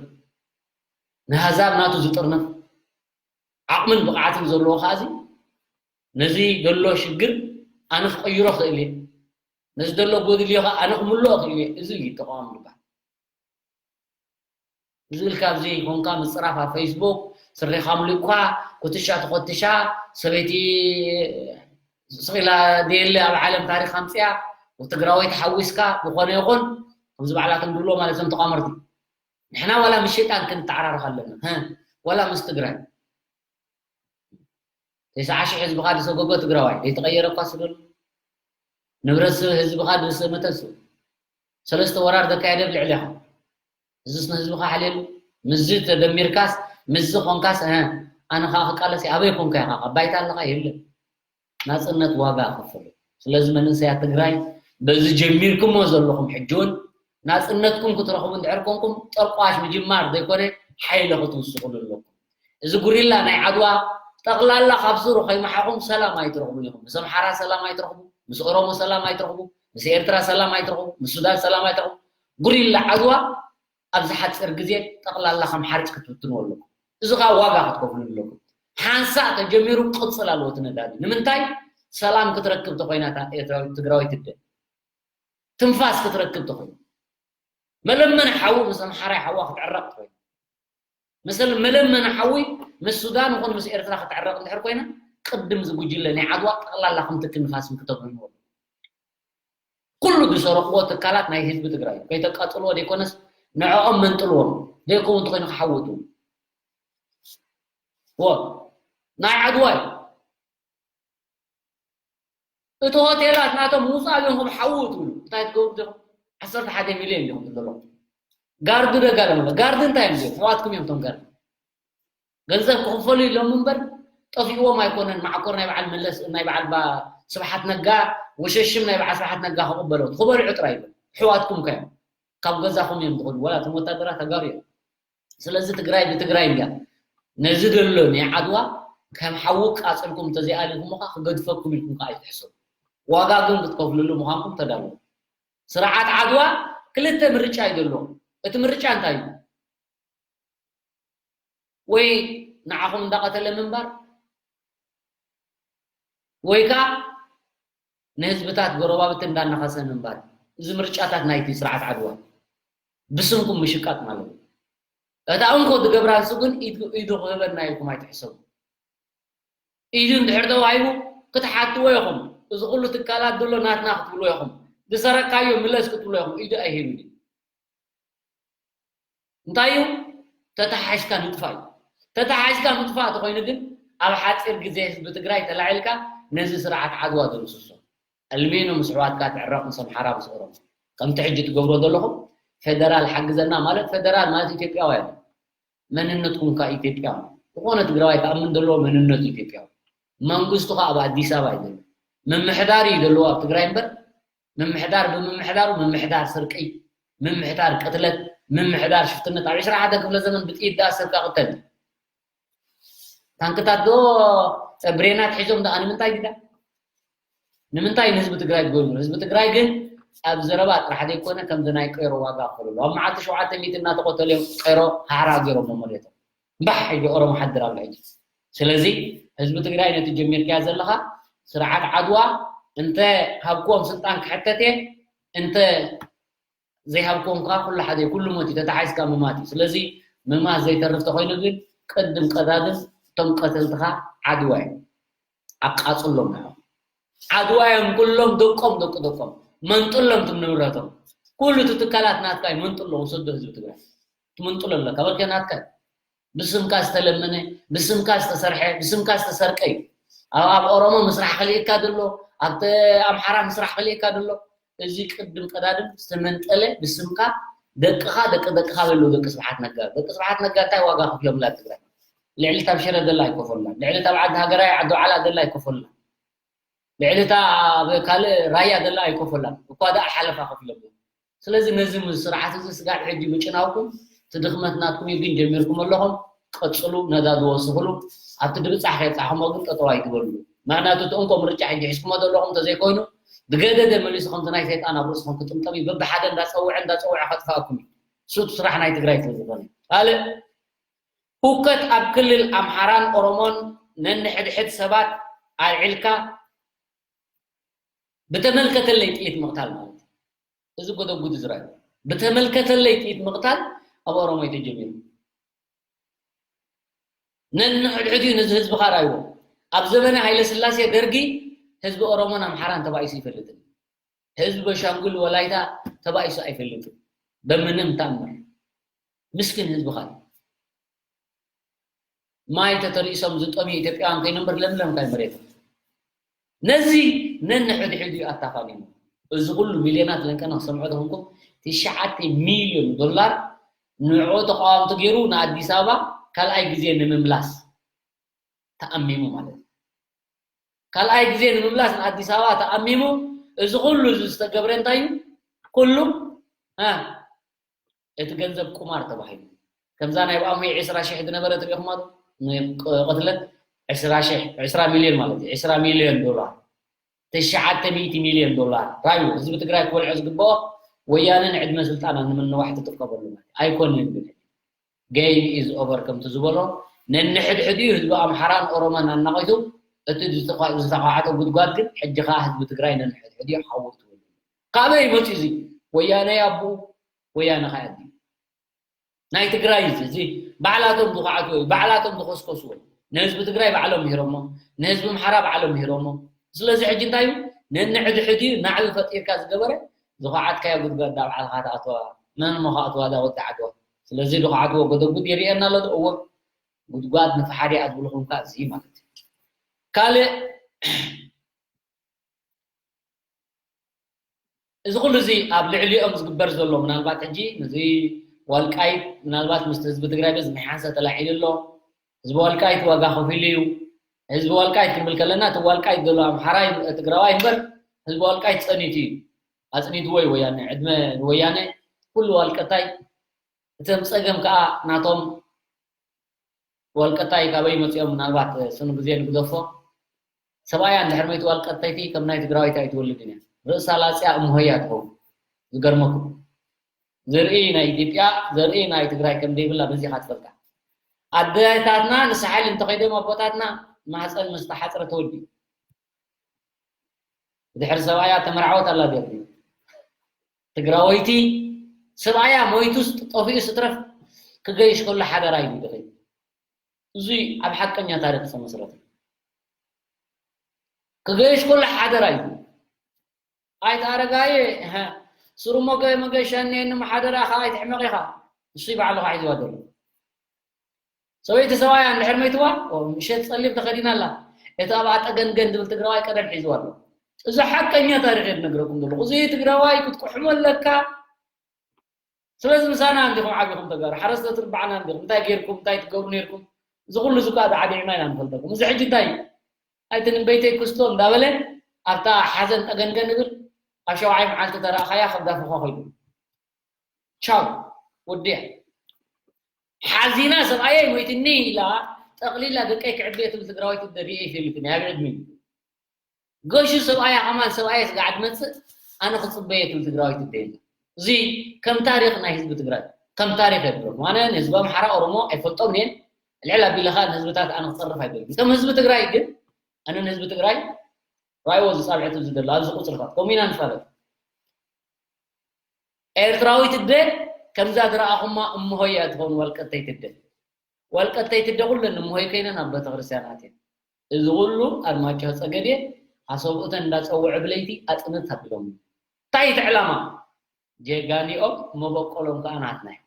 ንሃዛብ ናቱ ዝጥርንፍ ዓቕምን ብቕዓትን ዘለዎ ከኣ እዚ ነዚ ዘሎ ሽግር ኣነ ክቕይሮ ክእል እየ፣ ነዚ ዘሎ ጎድልዮ ከኣ ኣነ ክምልኦ ክእል እየ። እዚ እዩ ተቃዋሚ ዝበሃል። እዚ ኢልካ ኣብዚ ኮንካ ምፅራፍ ኣብ ፌስቡክ ስሪኻ ምልእኳ ኩትሻ ተኮትሻ ሰበይቲ ስቕ ኢላ ደየለ ኣብ ዓለም ታሪኽ ኣምፅያ ትግራወይቲ ሓዊስካ ዝኾነ ይኹን ከምዚ ባዕላቶም ድብሎ ማለት እዮም ተቋመርቲ። ንሕና ዋላ ምስ ሸይጣን ክንተዓራረኽ ኣለና ህ፣ ዋላ ምስ ትግራይ። ተስዓ ሽሕ ህዝብኻ ዝሰጎጎ ትግራዋይ ዘይተቐየረ እኳ ስለ ንብረት ህዝብኻ ዝሰመተ እሱ ሰለስተ ወራር ዘካየደ ኣብ ልዕሌኻ እዚስ ንህዝብኻ ሓልየሉ። ምስዚ ተደሚርካስ ምስዚ ኾንካስ እ ኣነ ኸዓ ክቃለስ እየ። ኣበይ ኮንካ ኢኻ ኣብ ባይታ ኣለኻ የለን። ናፅነት ዋጋ ከፈሉ። ስለዚ መንእሰያት ትግራይ በዚ ጀሚርኩሞ ዘለኹም ሕጂ እውን ናፅነትኩም ክትረኽቡ እንድሕር ኮንኩም ጠርቋሽ ምጅማር ዘይኮነ ሓይሊ ክትውስኹሉ ኣለኩም። እዚ ጉሪላ ናይ ዓድዋ ጠቕላላ ካብ ስሩ ከይመሓኹም ሰላም ኣይትረኽቡን ኢኹም። ምስ ኣምሓራ ሰላም ኣይትረኽቡ፣ ምስ ኦሮሞ ሰላም ኣይትረኽቡ፣ ምስ ኤርትራ ሰላም ኣይትረኽቡ፣ ምስ ሱዳን ሰላም ኣይትረኽቡ። ጉሪላ ዓድዋ ኣብዚ ሓፂር ግዜ ጠቕላላ ከም ሓርጭ ክትብትንዎ ኣለኩም። እዚ ከዓ ዋጋ ክትከፍሉ ኣለኩም። ሓንሳእ ተጀሚሩ ክቕፅል ኣለዎ እቲ ነዳዲ። ንምንታይ? ሰላም ክትረክብ ተኮይና እታ ኤርትራዊት ትግራወይቲ ትደ ትንፋስ ክትረክብ ተኮይኑ መለመኒ ሓዊ ምስ ኣምሓራይ ሓዋ ክትዕረቕ ትኮይኑ ምስል መለመኒ ሓዊ ምስ ሱዳን ይኹን ምስ ኤርትራ ክትዕረቕ እንድሕር ኮይና ቅድም ዝጉጅለ ናይ ዓድዋ ጠቕላላ ከምቲ ትንፋስ ምክተብህንዎ ኩሉ ዝሰረቕዎ ትካላት ናይ ህዝቢ ትግራይ ከይተቃፅልዎ ዘይኮነስ ንዕኦም መንጥልዎም ዘይከውን እንተኮይኑ ክሓውቱ ዎ ናይ ዓድዋ እዩ። እቲ ሆቴላት ናቶም ምውፃእ እዮም ከም ሓዉ ትብሉ። እንታይ ትገብሩ ዲኹም? ዓሰርተ ሓደ ሚልዮን ዲኹም ዘለኹም። ጋርዱ ደጋሎም ኣሎ። ጋርዲ እንታይ እዮም እዚኦም? ኣሕዋትኩም እዮም እቶም ጋርዲ። ገንዘብ ክኽፈሉ ኢሎም እምበር ጠፊእዎም ኣይኮነን። ማዕኮር ናይ በዓል መለስ፣ ናይ በዓል ባ-፣ ስብሓት ነጋ፣ ወሸሽም ናይ በዓል ስብሓት ነጋ ክቕበሎ። ክበልዑ ጥራይ እዮም። ኣሕዋትኩም ከ እዮም። ካብ ገዛኹም እዮም ዝኸዱ። ዋላ እቶም ወታደራት ተጋሩ እዮም። ስለዚ ትግራይ ብትግራይ እንድያ። ነዚ ደሎ ናይ ዓድዋ ከም ሓዊ ቃጽልኩም እንተዘይኣሊኹምኻ ክገድፈኩም ኢልኩም ከኣ ኣይትሕሰቡ። ዋጋ ግን ክትከፍልሉ ምዃንኩም ተዳለዉ። ስርዓት ዓድዋ ክልተ ምርጫ እዩ ዘለዎ። እቲ ምርጫ እንታይ እዩ? ወይ ንዓኹም እንዳቐተለ ምንባር፣ ወይ ከኣ ንህዝብታት ጎረባብቲ እንዳነኸሰ ምንባር። እዚ ምርጫታት ናይቲ ስርዓት ዓድዋ ብስምኩም ምሽቃጥ ማለት እዩ። እታ እንኮ ዝገብራ ንሱ ግን ኢዱ፣ ኢዱ ክህበና ኢልኩም ኣይትሕሰቡ። ኢዱ እንድሕር ተዋሂቡ ክትሓትዎ ኢኹም። እዚ ኩሉ ትካላት ዘሎ ናትና ክትብልዎ ኢኹም። ዝሰረቅካዮ ምለስ ክትብልዎ ኢኹም። ኢዱ ኣይህብን እዩ። እንታይ እዩ? ተተሓሒዝካ ምጥፋእ እዩ። ተተሓሒዝካ ምጥፋእ ተኾይኑ ግን ኣብ ሓፂር ግዜ ህዝቢ ትግራይ ተላዒልካ ነዚ ስርዓት ዓድዋ ደምስሶ። ዕልሚ ኑ ምስ ኣሕዋትካ ትዕረቕ፣ ምስ ኣምሓራ፣ ምስ ኦሮሞ። ከምቲ ሕጂ ትገብሮ ዘለኹም ፌደራል ሓግዘና ማለት፣ ፌደራል ማለት ኢትዮጵያውያን መንነትኩም ከኣ ኢትዮጵያ። ዝኾነ ትግራዋይ ክኣምን ዘለዎ መንነቱ ኢትዮጵያ። መንግስቱ ከኣ ኣብ ኣዲስ ኣበባ እዩ ዘሎ። ምምሕዳር እዩ ዘለዎ ኣብ ትግራይ እምበር፣ ምምሕዳር ብምምሕዳሩ ምምሕዳር ስርቂ፣ ምምሕዳር ቅትለት፣ ምምሕዳር ሽፍትነት። ኣብ ዕስራ ሓደ ክፍለ ዘመን ብጥይት ዝኣሰርካ ቅተል። ታንክታት ዶ ብሬናት ሒዞም ደኣ ንምንታይ ግዳ? ንምንታይ ንህዝቢ ትግራይ ትጎድኡ? ህዝቢ ትግራይ ግን ኣብ ዘረባ ጥራሕ ዘይኮነ ከምዚ ናይ ቀይሮ ዋጋ ክፈሉ ኣለዎ። ኣብ መዓልቲ ሸውዓተ ሚእቲ እናተቆተሉ እዮም ቀይሮ ሃራ ገይሮሞ መሬቶም። እምባሕ ሕጂ ኦሮሞ ሓድር ኣሎ ሕጂ። ስለዚ ህዝቢ ትግራይ ነቲ ጀሚርካዮ ዘለኻ ስርዓት ዓድዋ እንተ ሃብክዎም ስልጣን ክሕተት እየ፣ እንተ ዘይሃብክዎም ከዓ ኩሉ ሓደ እዩ፣ ኩሉ ሞት እዩ፣ ተታሒዝካ ምማት እዩ። ስለዚ ምማት ዘይተርፍ ተኾይኑ ግን ቅድም ቀዳድም እቶም ቀተልትኻ ዓድዋ እዮም። ኣቃፅሎም ንዕኦም። ዓድዋ እዮም ኩሎም ደቆም፣ ደቂ ደቆም። መንጥሎም ትም ንብረቶም። ኩሉ እቲ ትካላት ናትካ እዩ፣ መንጥሎ ውሰዶ ህዝቢ ትግራይ። ትምንጥሎ ኣለካ፣ በቃ ናትካ እዩ። ብስምካ ዝተለመነ፣ ብስምካ ዝተሰርሐ፣ ብስምካ ዝተሰርቀ እዩ። ኣብ፣ ኣብ ኦሮሞ ምስራሕ ክልእካ ዘሎ፣ ኣብ ተ-፣ ኣምሓራ ምስራሕ ክልእካ ዘሎ፣ እዚ ቅድም ቀዳድም ዝተመንጠለ ብስምካ ደቅኻ፣ ደቂ ደቅኻ በሉ ደቂ ስብሓት ነጋ። ደቂ ስብሓት ነጋ እንታይ ዋጋ ከፊሎምላ ትግራይ? ልዕሊ ታብ ሽረ ዘላ ኣይከፈሉላን። ልዕሊ ታብ ዓዲ ሃገራይ፣ ዓዲ ዋዕላ ዘላ ኣይከፈሉላን። ልዕሊ እታ ኣብ ካልእ ራያ ዘላ ኣይከፈላን። እኳ ደኣ ሓለፋ ከፊሎምላ። ስለዚ ነዚ ምስ ስርዓት እዚ ስጋብ ሕጂ ምጭናውኩም፣ እቲ ድኽመት ናትኩም እዩ፣ ግን ጀሚርኩም ኣለኹም። ቀጽሉ፣ ነዳዲ ወስኽሉ። ኣብቲ ድብጻሕ ከይብጻሕኩሞ ግን ጠጠው ኣይትበሉ። ምኽንያቱ እቲ እንኮ ምርጫ ሕጂ ሒዝኩሞ ዘለኹም እንተዘይኮይኑ፣ ብገደደ መሊሱ ከምቲ ናይ ሰይጣን ኣብ ርእስኹም ክጥምጠም እዩ። በብሓደ እንዳጸውዐ፣ እንዳጸውዐ ከጥፍኣኩም እዩ። እሱ እቲ ስራሕ ናይ ትግራይ ስለ ዝኾነ። ካልእ፣ ሁከት ኣብ ክልል ኣምሓራን ኦሮሞን ነንሕድሕድ ሰባት ኣልዒልካ ብተመልከተለይ ጥይት ምቕታል ማለት እዩ። እዚ ጎደጉድ ዝረአ ብተመልከተለይ ጥይት ምቕታል ኣብ ኦሮሞ እዩ ተጀሚሩ። ነንሕድሕድ እዩ ነዚ ህዝቢ ካራይዎ። ኣብ ዘመነ ሃይለ ስላሴ ደርጊ ህዝቢ ኦሮሞን ኣምሓራን ተባኢሱ ይፈልጥን። ህዝቢ በሻንጉል ወላይታ ተባኢሱ ኣይፈልጥን። በምንም ተኣምር። ምስኪን ህዝቢ ኻል ማይ ተተሪሶም ዝጠምዩ ኢትዮጵያውያን ከይኑ እምበር ለምለም ካይ መሬት። ነዚ ነንሕድሕድ እዩ ኣታፋኒኑ። እዚ ኩሉ ሚልዮናት ለንቀና ክሰምዖ ተኾንኩም ትሽዓተ ሚልዮን ዶላር ንዕኡ ተቃዋምቲ ገይሩ ንኣዲስ ኣበባ ካልኣይ ግዜ ንምምላስ ተኣሚሙ ማለት እዩ። ካልኣይ ግዜ ንምምላስ ንኣዲስ ኣበባ ተኣሚሙ። እዚ ኩሉ እዚ ዝተገብረ እንታይ እዩ? ኩሉ፣ እ፣ እቲ ገንዘብ ቁማር ተባሂሉ። ከምዛ ናይ ብኣምሆይ ዕስራ ሺሕ ዝነበረ ትሪኢኹማ ዶ? ንቅ-፣ ቅትለት ዕስራ ሺሕ፣ ዕስራ ሚልዮን ማለት እዩ። ዕስራ ሚልዮን ዶላር። ትሽዓተ ሚእቲ ሚልዮን ዶላር። ራዩ ህዝቢ ትግራይ ክበልዖ ዝግብኦ ወያነ ንዕድመ ስልጣና ንምንዋሕ ትጥቀመሉ ማለት እዩ። ኣይኮንን ግን። Game is over ከምቲ ዝበሎ ነንሕድሕድ እዩ ህዝቢ ኣምሓራን ኦሮሞን ኣናቒቱ። እቲ ዝተኳ-፣ ዝተኳዕተ ጉድጓድ ግን ሕጂ ኸዓ ህዝቢ ትግራይ ነንሕድሕድ እዩ ሓዊ ትብሉ። ካበይ መፂኡ እዚ? ወያነ ኣቦኡ፣ ወያነ ኸዓ ኣዲኡ። ናይ ትግራይ እዚ፣ እዚ ባዕላቶም ዝኳዕትዎ እዩ፣ ባዕላቶም ዝኸስከስዎ እዩ። ንህዝቢ ትግራይ ባዕሎም ምሂሮሞ፣ ንህዝቢ ኣምሓራ ባዕሎም ምሂሮሞ። ስለዚ ሕጂ እንታይ እዩ? ነንሕድሕድ እዩ ናዕቢ ፈጢርካ ዝገበረ፣ ዝኳዓትካዮ ጉድጓድ ዳ ባዕልኻ ትኣትዋ። መን እሞ ክኣትዋ ዳ ወዲ ዓድዋ? ስለዚ ዝኳዕትዎ ጎደጉድ ይርኤና ኣሎ ዶ? እወ። ጉድጓድ ንፈሓሪ ኣትብልኹም ከኣ እዚ ማለት እዩ። ካልእ እዚ ኩሉ እዚ ኣብ ልዕሊኦም ዝግበር ዘሎ፣ ምናልባት ሕጂ ነዚ ዋልቃይት ምናልባት ምስቲ ህዝቢ ትግራይ በዚ ናይ ሓንሳእ ተላዒሉ ኣሎ። ህዝቢ ዋልቃይት ዋጋ ከፊሉ እዩ። ህዝቢ ዋልቃይት ክንብል ከለና እቲ ዋልቃይት ዘሎ ኣምሓራይ ትግራዋይ እምበር ህዝቢ ዋልቃይት ጸኒቱ እዩ። ኣጽኒትዎ እዩ ወያነ። ዕድመ ንወያነ። ኩሉ ዋልቀታይ። እቶም ጸገም ከዓ ናቶም ዋልቀታይ ካበይ መጺኦም? ምናልባት ስኑ ግዜ ንግደፎ። ሰብኣያ እንድሕር መይቱ ዋልቀተይቲ ከም ናይ ትግራወይቲ ኣይትወልድን እያ። ርእሳ ላጽያ እምሆያ ትኸውን። ዝገርመኩም። ዘርኢ ናይ ኢትዮጵያ፣ ዘርኢ ናይ ትግራይ ከም ዘይብላ በዚኻ ትፈልጣ። ኣደታትና ንሳሕል እንተኸይዶም ኣቦታትና ማህፀን ምስ ተሓፅረ ተወዲ። ድሕሪ ሰብኣያ ተመርዓወት ኣላ ደርቢ። ትግራወይቲ ሰብኣያ ሞይቱስ ጠፊኡ ስትረፍ ክገይሽ ከሎ ሓደራ እዩ ድኺ። እዙይ ኣብ ሓቀኛ ታሪክ ዝተመስረተ። ክገይሽ ከሎ ሓደራ እዩ። ኣይተ ኣረጋይ፣ እሀ፣ ስሩ ሞገ-፣ መገሻ እኒአኒ፣ ሓደራ ኢኻ ኣይትሕመቕ ኢኻ። እሱ ባዕሉ ኸዓ ሒዝዋ ዘሎ። ሰበይቲ ሰብኣያ እንድሕር መይትዋ፣ ኦ፣ ምሸት ጸሊም ተኸዲና ኣላ። እቲ ኣብኣ ጠገንገን ዝብል ትግራዋይ ቀደም ሒዝዋ ኣሎ። እዚ ሓቀኛ ታሪኽ እየ ዝነግረኩም ዘለኹ። እዚ ትግራዋይ ክትቁሕሞ ኣለካ። ስለዚ ምሳና እንዲኹም ዓቢኹም ተጋሩ፣ ሓረስቶት ርባዕና እንዲኹም፣ እንታይ ጌርኩም፣ እንታይ ትገብሩ ኔርኩም? እዚ ኩሉ እዚ እኳ ዳዓዲዕና ኢና ንፈልጠኩም። እዚ ሕጂ እንታይ እዩ? ኣይትንበይተይ ክስቶ እንዳበለ ኣብታ ሓዘን ጠገንገን ይብል፣ ኣብ ሸውዓይ መዓልቲ ተረኣኻያ ከብዳ ፈኾ ከይዱ። ቻው፣ ወዲያ። ሓዚና ሰብኣየይ ሞይትኒ ኢላ፣ ጠቕሊላ ደቀይ ክዕብየ ትብል ትግራወይቲ ደሪኤ ይፈልጥኒ፣ ኣብ ዕድመይ። ገሹ ሰብኣያ ከማን ሰብኣየ ስጋዕ ትመጽእ፣ ኣነ ክጽበየ ትብል ትግራወይቲ ደየላ። እዚ ከም ታሪኽ ናይ ህዝቢ ትግራይ፣ ከም ታሪኽ የድረኩም። ኣነ ንህዝቢ ኣምሓራ፣ ኦሮሞ ኣይፈልጦም እየን። ልዕል ኣቢለ ኸኣ ንህዝብታት ኣነ ክጸርፍ ኣይደልን። እቶም ህዝቢ ትግራይ ግን፣ ኣነ ንህዝቢ ትግራይ፣ ራይዎ ዝጻብዐት እዚ ዘሎ፣ ኣብዚ ቁጽርታት፣ ከምኡ ኢና ንፋለጥ። ኤርትራዊት እደ፣ ከምዛ ዝረኣኹማ እምሆያ ትኸውን ወልቀተይት እደ። ወልቀተይት እደ ኩለን እምሆይ ኮይነን ኣብ ቤተክርስትያን ኣትየን። እዚ ኩሉ ኣርማጭሆ ጸገዴ፣ ኣሰብኡተን እንዳጸውዐ ብለይቲ ኣጽንት ኣቢሎም። እንታይ እቲ ዕላማ? ጀጋኒኦም መበቆሎም ከኣ ናትና እዩ።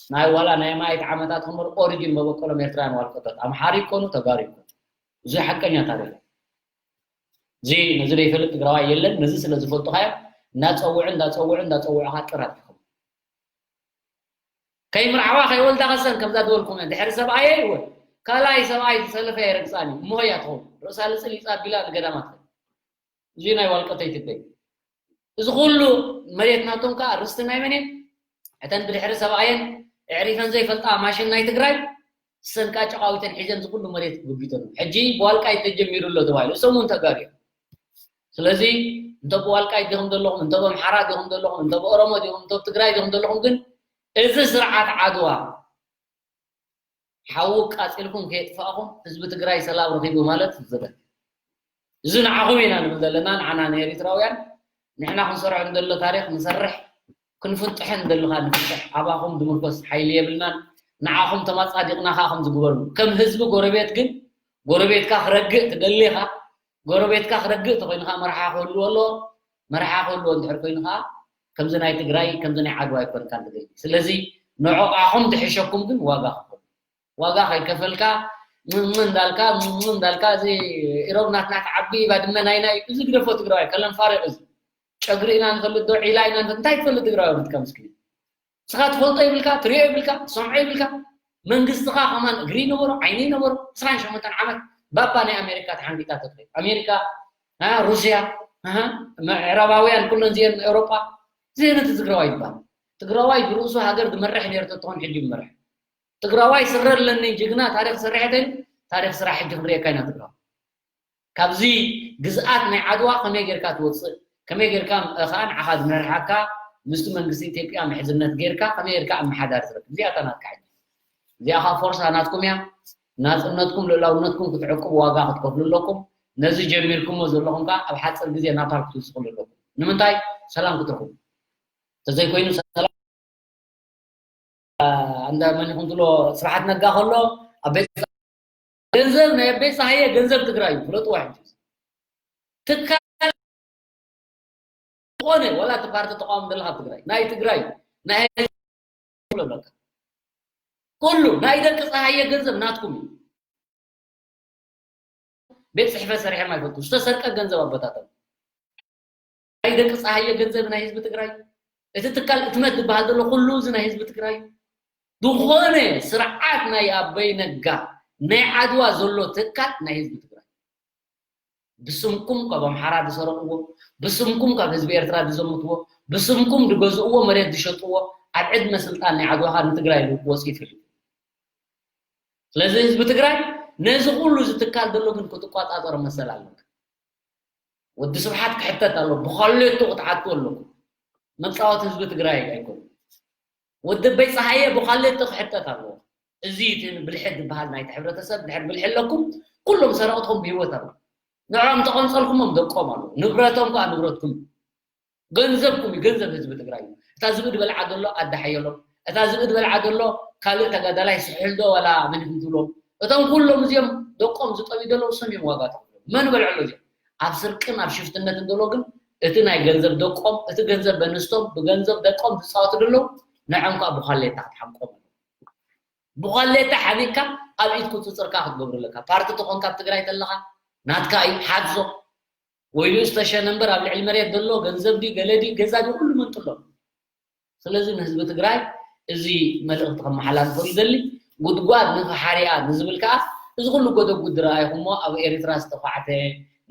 ናይ ዋላ ናይ ኣማኢት ዓመታት ክምር ኦሪጂን መበቆሎም ኤርትራውያን ዋልቀቶት። ኣምሓሪ ይኮኑ፣ ተጋሩ ይኮኑ። እዚ ሓቀኛ ታሪኽ። እዚ ነዚ ዘይፈልጥ ትግራዋይ የለን። ነዚ ስለ ዝፈልጡ ኸኣ እንዳጸውዑ፣ እንዳጸውዑ፣ እንዳጸውዑ ኸኣ ጥራት ይኾኑ። ከይምርዓዋ ከይወልዳ ከሰን ከምዛ ዝበልኩም እየን። ድሕሪ ሰብኣየይ እውን ካልኣይ ሰብኣይ ዝሰለፈ የረግፃን እዩ። እሞ እያ ትኸውን። ርእሳ ልፅሊፅ ኣቢላ ንገዳማ ትኸድ። እዚ ናይ ዋልቀተይ ትበይ። እዚ ኩሉ መሬት ናቶም ከዓ ርስቲ ናይ መን እየን? እተን ብድሕሪ ሰብኣየን ኣዕሪፈን ዘይፈልጣ ማሽን ናይ ትግራይ፣ እሰን ከዓ ጨቃዊተን ሒዘን እዚ ኩሉ መሬት ክግቢተን። ሕጂ ብዋልቃይት ተጀሚሩ ኣሎ ተባሂሉ። እሶም እውን ተጋሩ እዮም። ስለዚ እንተ ብዋልቃይት ዲኹም ዘለኹም፣ እንተ ብኣምሓራ ዲኹም ዘለኹም፣ እንተ ብኦሮሞ ዲኹም፣ እንተ ብትግራይ ዲኹም ዘለኹም፣ ግን እዚ ስርዓት ዓድዋ ሓዊ ቃፂልኩም ከየጥፋእኹም ህዝቢ ትግራይ ሰላም ረኺቡ ማለት ዝብል። እዚ ንዓኹም ኢና ንብል ዘለና፣ ንዓና ንኤሪትራውያን። ንሕና ክንሰርሖ እንደሎ ታሪኽ ንሰርሕ፣ ክንፍንጥሐ እንደልኻ ንፍንጥሕ። ኣባኹም ዝምርኮስ ሓይሊ የብልናን። ንዓኹም ተማፃዲቕና ከዓ ከም ዝግበሩ። ከም ህዝቢ ጎረቤት ግን፣ ጎረቤትካ ክረግእ ትደሊ ኢኻ። ጎረቤትካ ክረግእ ተኾይኑ ከዓ መርሓ ክህልዎ ኣለዎ። መርሓ ክህልዎ እንድሕር ኮይኑ ከዓ ከምዚ ናይ ትግራይ፣ ከምዚ ናይ ዓድዋ ኣይኮንካን ትደሊ። ስለዚ ንዕኣኹም ዝሕሸኩም ግን ዋጋ ክፈሉ። ዋጋ ከይከፈልካ፣ ምም እንዳልካ፣ ምም እንዳልካ፣ እዚ ኢሮብ ናትና ትዓቢ፣ ባድመ ናይ ናይ፣ እዚ ግደፎ ትግራዋይ፣ ከለም ፋሪቕ እዚ። ጨግሪ ኢና ንፈልጥ ዶ፣ ዒላ ኢና ንፈልጥ፣ እንታይ ትፈልጥ ትግራዋይ ወለድካ ምስኪን? ንስኻ ትፈልጦ ይብልካ፣ ትሪኦ ይብልካ፣ ትሰምዖ ይብልካ። መንግስትኻ ከማን እግሪ ይነበሮ፣ ዓይኒ ይነበሮ፣ ዕስራን ሸሞንተን ዓመት ባባ ናይ ኣሜሪካ ተሓንጊጣ ተትሪኦ። ኣሜሪካ፣ አ፣ ሩስያ፣ አ፣ ምዕራባውያን ኩለን እዚአን ኤውሮጳ፣ እዚ ነቲ ትግራዋይ ይባል። ትግራዋይ ብርእሱ ሃገር ዝመርሕ ነይሩ ተትኾን ሕጂ ይመርሕ። ትግራዋይ ስረ ኣለኒ ጅግና ታሪኽ ሰሪሐ ተይሉ፣ ታሪኽ ስራሕ ሕጂ ክንሪኤካ ኢና ትግራዋይ። ካብዚ ግዝኣት ናይ ዓድዋ ከመይ ጌርካ ትወፅእ፣ ከመይ ጌርካ ከዓ ንዓኻ ዝመርሓካ ምስቲ መንግስቲ ኢትዮጵያ ምሕዝነት ጌርካ ከመይ ጌርካ ኣመሓዳሪ ትረክብ፣ እዚኣታ ናትካ ሕጂ። እዚኣ ከዓ ፎርሳ ናትኩም እያ። ናፅነትኩም ልእላውነትኩም ክትዕቅቡ ዋጋ ክትከፍሉ ኣለኩም። ነዚ ጀሚርኩሞ ዘለኹም ከዓ ኣብ ሓፂር ግዜ ናፓል ክትውስኽሉ ኣለኩም። ንምንታይ? ሰላም ክትረኽቡ። እንተዘይኮይኑ ሰላም እንዳ መን ይኹን ትብሎ ስብሓት ነጋ ከሎ ኣብ ቤት ገንዘብ ናይ ቤት ፀሃየ ገንዘብ ትግራይ እዩ። ፍለጥዋ ሕጂ ትካል ዝኾነ ወላ እቲ ፓርቲ ተቃዋሚ ዘለካ ኣብ ትግራይ ናይ ትግራይ ናይ ኩሉ ናይ ደቂ ፀሃየ ገንዘብ ናትኩም እዩ። ቤት ፅሕፈት ሰሪሖም ኣይፈልጡ ዝተሰርቀ ገንዘብ ኣቦታቶም ናይ ደቂ ፀሃየ ገንዘብ ናይ ህዝቢ ትግራይ፣ እቲ ትካል እትመት ዝበሃል ዘሎ ኩሉ እዚ ናይ ህዝቢ ትግራይ። ዝኾነ ስርዓት ናይ ኣበይ ነጋ ናይ ዓድዋ ዘሎ ትካል ናይ ህዝቢ ትግራይ። ብስምኩም ካብ ኣምሓራ ዝሰረቕዎ፣ ብስምኩም ካብ ህዝቢ ኤርትራ ዝዘምትዎ፣ ብስምኩም ዝገዝእዎ መሬት ዝሸጥዎ፣ ኣብ ዕድመ ስልጣን ናይ ዓድዋ ካብ ንትግራይ ወፂኡ ይፈልጥ። ስለዚ ህዝቢ ትግራይ ነዚ ኩሉ ዝትካል ዘሎ ግን ክትቋፃፀር መሰል ኣለካ። ወዲ ስብሓት ክሕተት ኣሎ፣ ብኻሌቶ ክትሓቱ ኣለኩም። መፃወት ህዝቢ ትግራይ ኣይኮኑ። ወዲ በይ ፀሃየ ብኻሌቶ ክሕተት ኣለዎ። እዚ እቲ ብልሒ ዝበሃል ናይቲ ሕብረተሰብ ድሕር ብልሒ ኣለኩም፣ ኩሎም ሰረቕትኹም ብህይወት ኣለዉ። ንዕኦም ተቐንፀልኩሞም ደቆም ኣለዉ። ንብረቶም ከዓ ንብረትኩም እዩ። ገንዘብኩም እዩ፣ ገንዘብ ህዝቢ ትግራይ እዩ። እታ ዝብኢ ዝበልዓ ዘሎ ኣደ ሓየሎም፣ እታ ዝብኢ ዝበልዓ ዘሎ ካልእ ተጋዳላይ ስሕል ዶ ዋላ መን ይኹን ትብሎ። እቶም ኩሎም እዚኦም ደቆም ዝጠብዩ ዘለዉ ስም እዮም ዋጋ ተኽፍሎም። መን በልዐሎ እዚኦም? ኣብ ስርቅን ኣብ ሽፍትነትን ዘሎ ግን እቲ ናይ ገንዘብ ደቆም፣ እቲ ገንዘብ በንስቶም ብገንዘብ ደቆም ዝፃወቱ ዘለዉ ንዖም ከዓ ብኳሌታ ክትሓምቆም ኣለዎ። ብኳሌታ ሓሚቅካ ኣብ ኢድ ቁፅፅርካ ክትገብሩ ኣለካ። ፓርቲ ተኾንካ ኣብ ትግራይ ተለኻ ናትካ እዩ፣ ሓዞ። ወይ ንእሽቶ ሸነ እምበር ኣብ ልዕሊ መሬት ዘሎ ገንዘብ ድዩ ገለ ድዩ ገዛ ድዩ ኩሉ መንጥሎ። ስለዚ ንህዝቢ ትግራይ እዚ መልእኽቲ ከመሓላልፎ ይደሊ። ጉድጓድ ንፈሓሪኣ ንዝብል ከዓ እዚ ኩሉ ጎደጉድ ዝረኣይኹሞ ኣብ ኤርትራ ዝተኳዕተ፣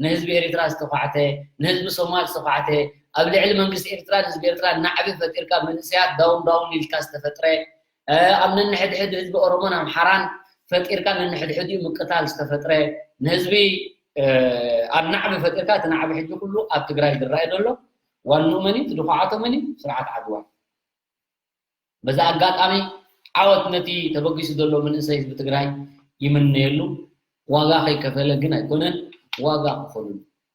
ንህዝቢ ኤርትራ ዝተኳዕተ፣ ንህዝቢ ሶማል ዝተኳዕተ፣ ኣብ ልዕሊ መንግስቲ ኤርትራ ንህዝቢ ኤርትራ ናዕቢ ፈጢርካ መንእሰያት ዳውን ዳውን ኢልካ ዝተፈጥረ፣ ኣብ ነንሕድሕድ ህዝቢ ኦሮሞን ኣምሓራን ፈጢርካ ነንሕድሕዲኡ ምቅታል ዝተፈጥረ፣ ንህዝቢ ኣብ ናዕቢ ፈጢርካ እቲ ናዕቢ ሕጂ ኩሉ ኣብ ትግራይ ዝረኣይ ዘሎ ዋንኡ መን እዩ? ትድፋዓቶ መን እዩ? ስርዓት ዓድዋ። በዚ ኣጋጣሚ ዓወት ነቲ ተበጊሱ ዘሎ መንእሰይ ህዝቢ ትግራይ ይምነየሉ። ዋጋ ከይከፈለ ግን ኣይኮነን፣ ዋጋ ክፈሉ።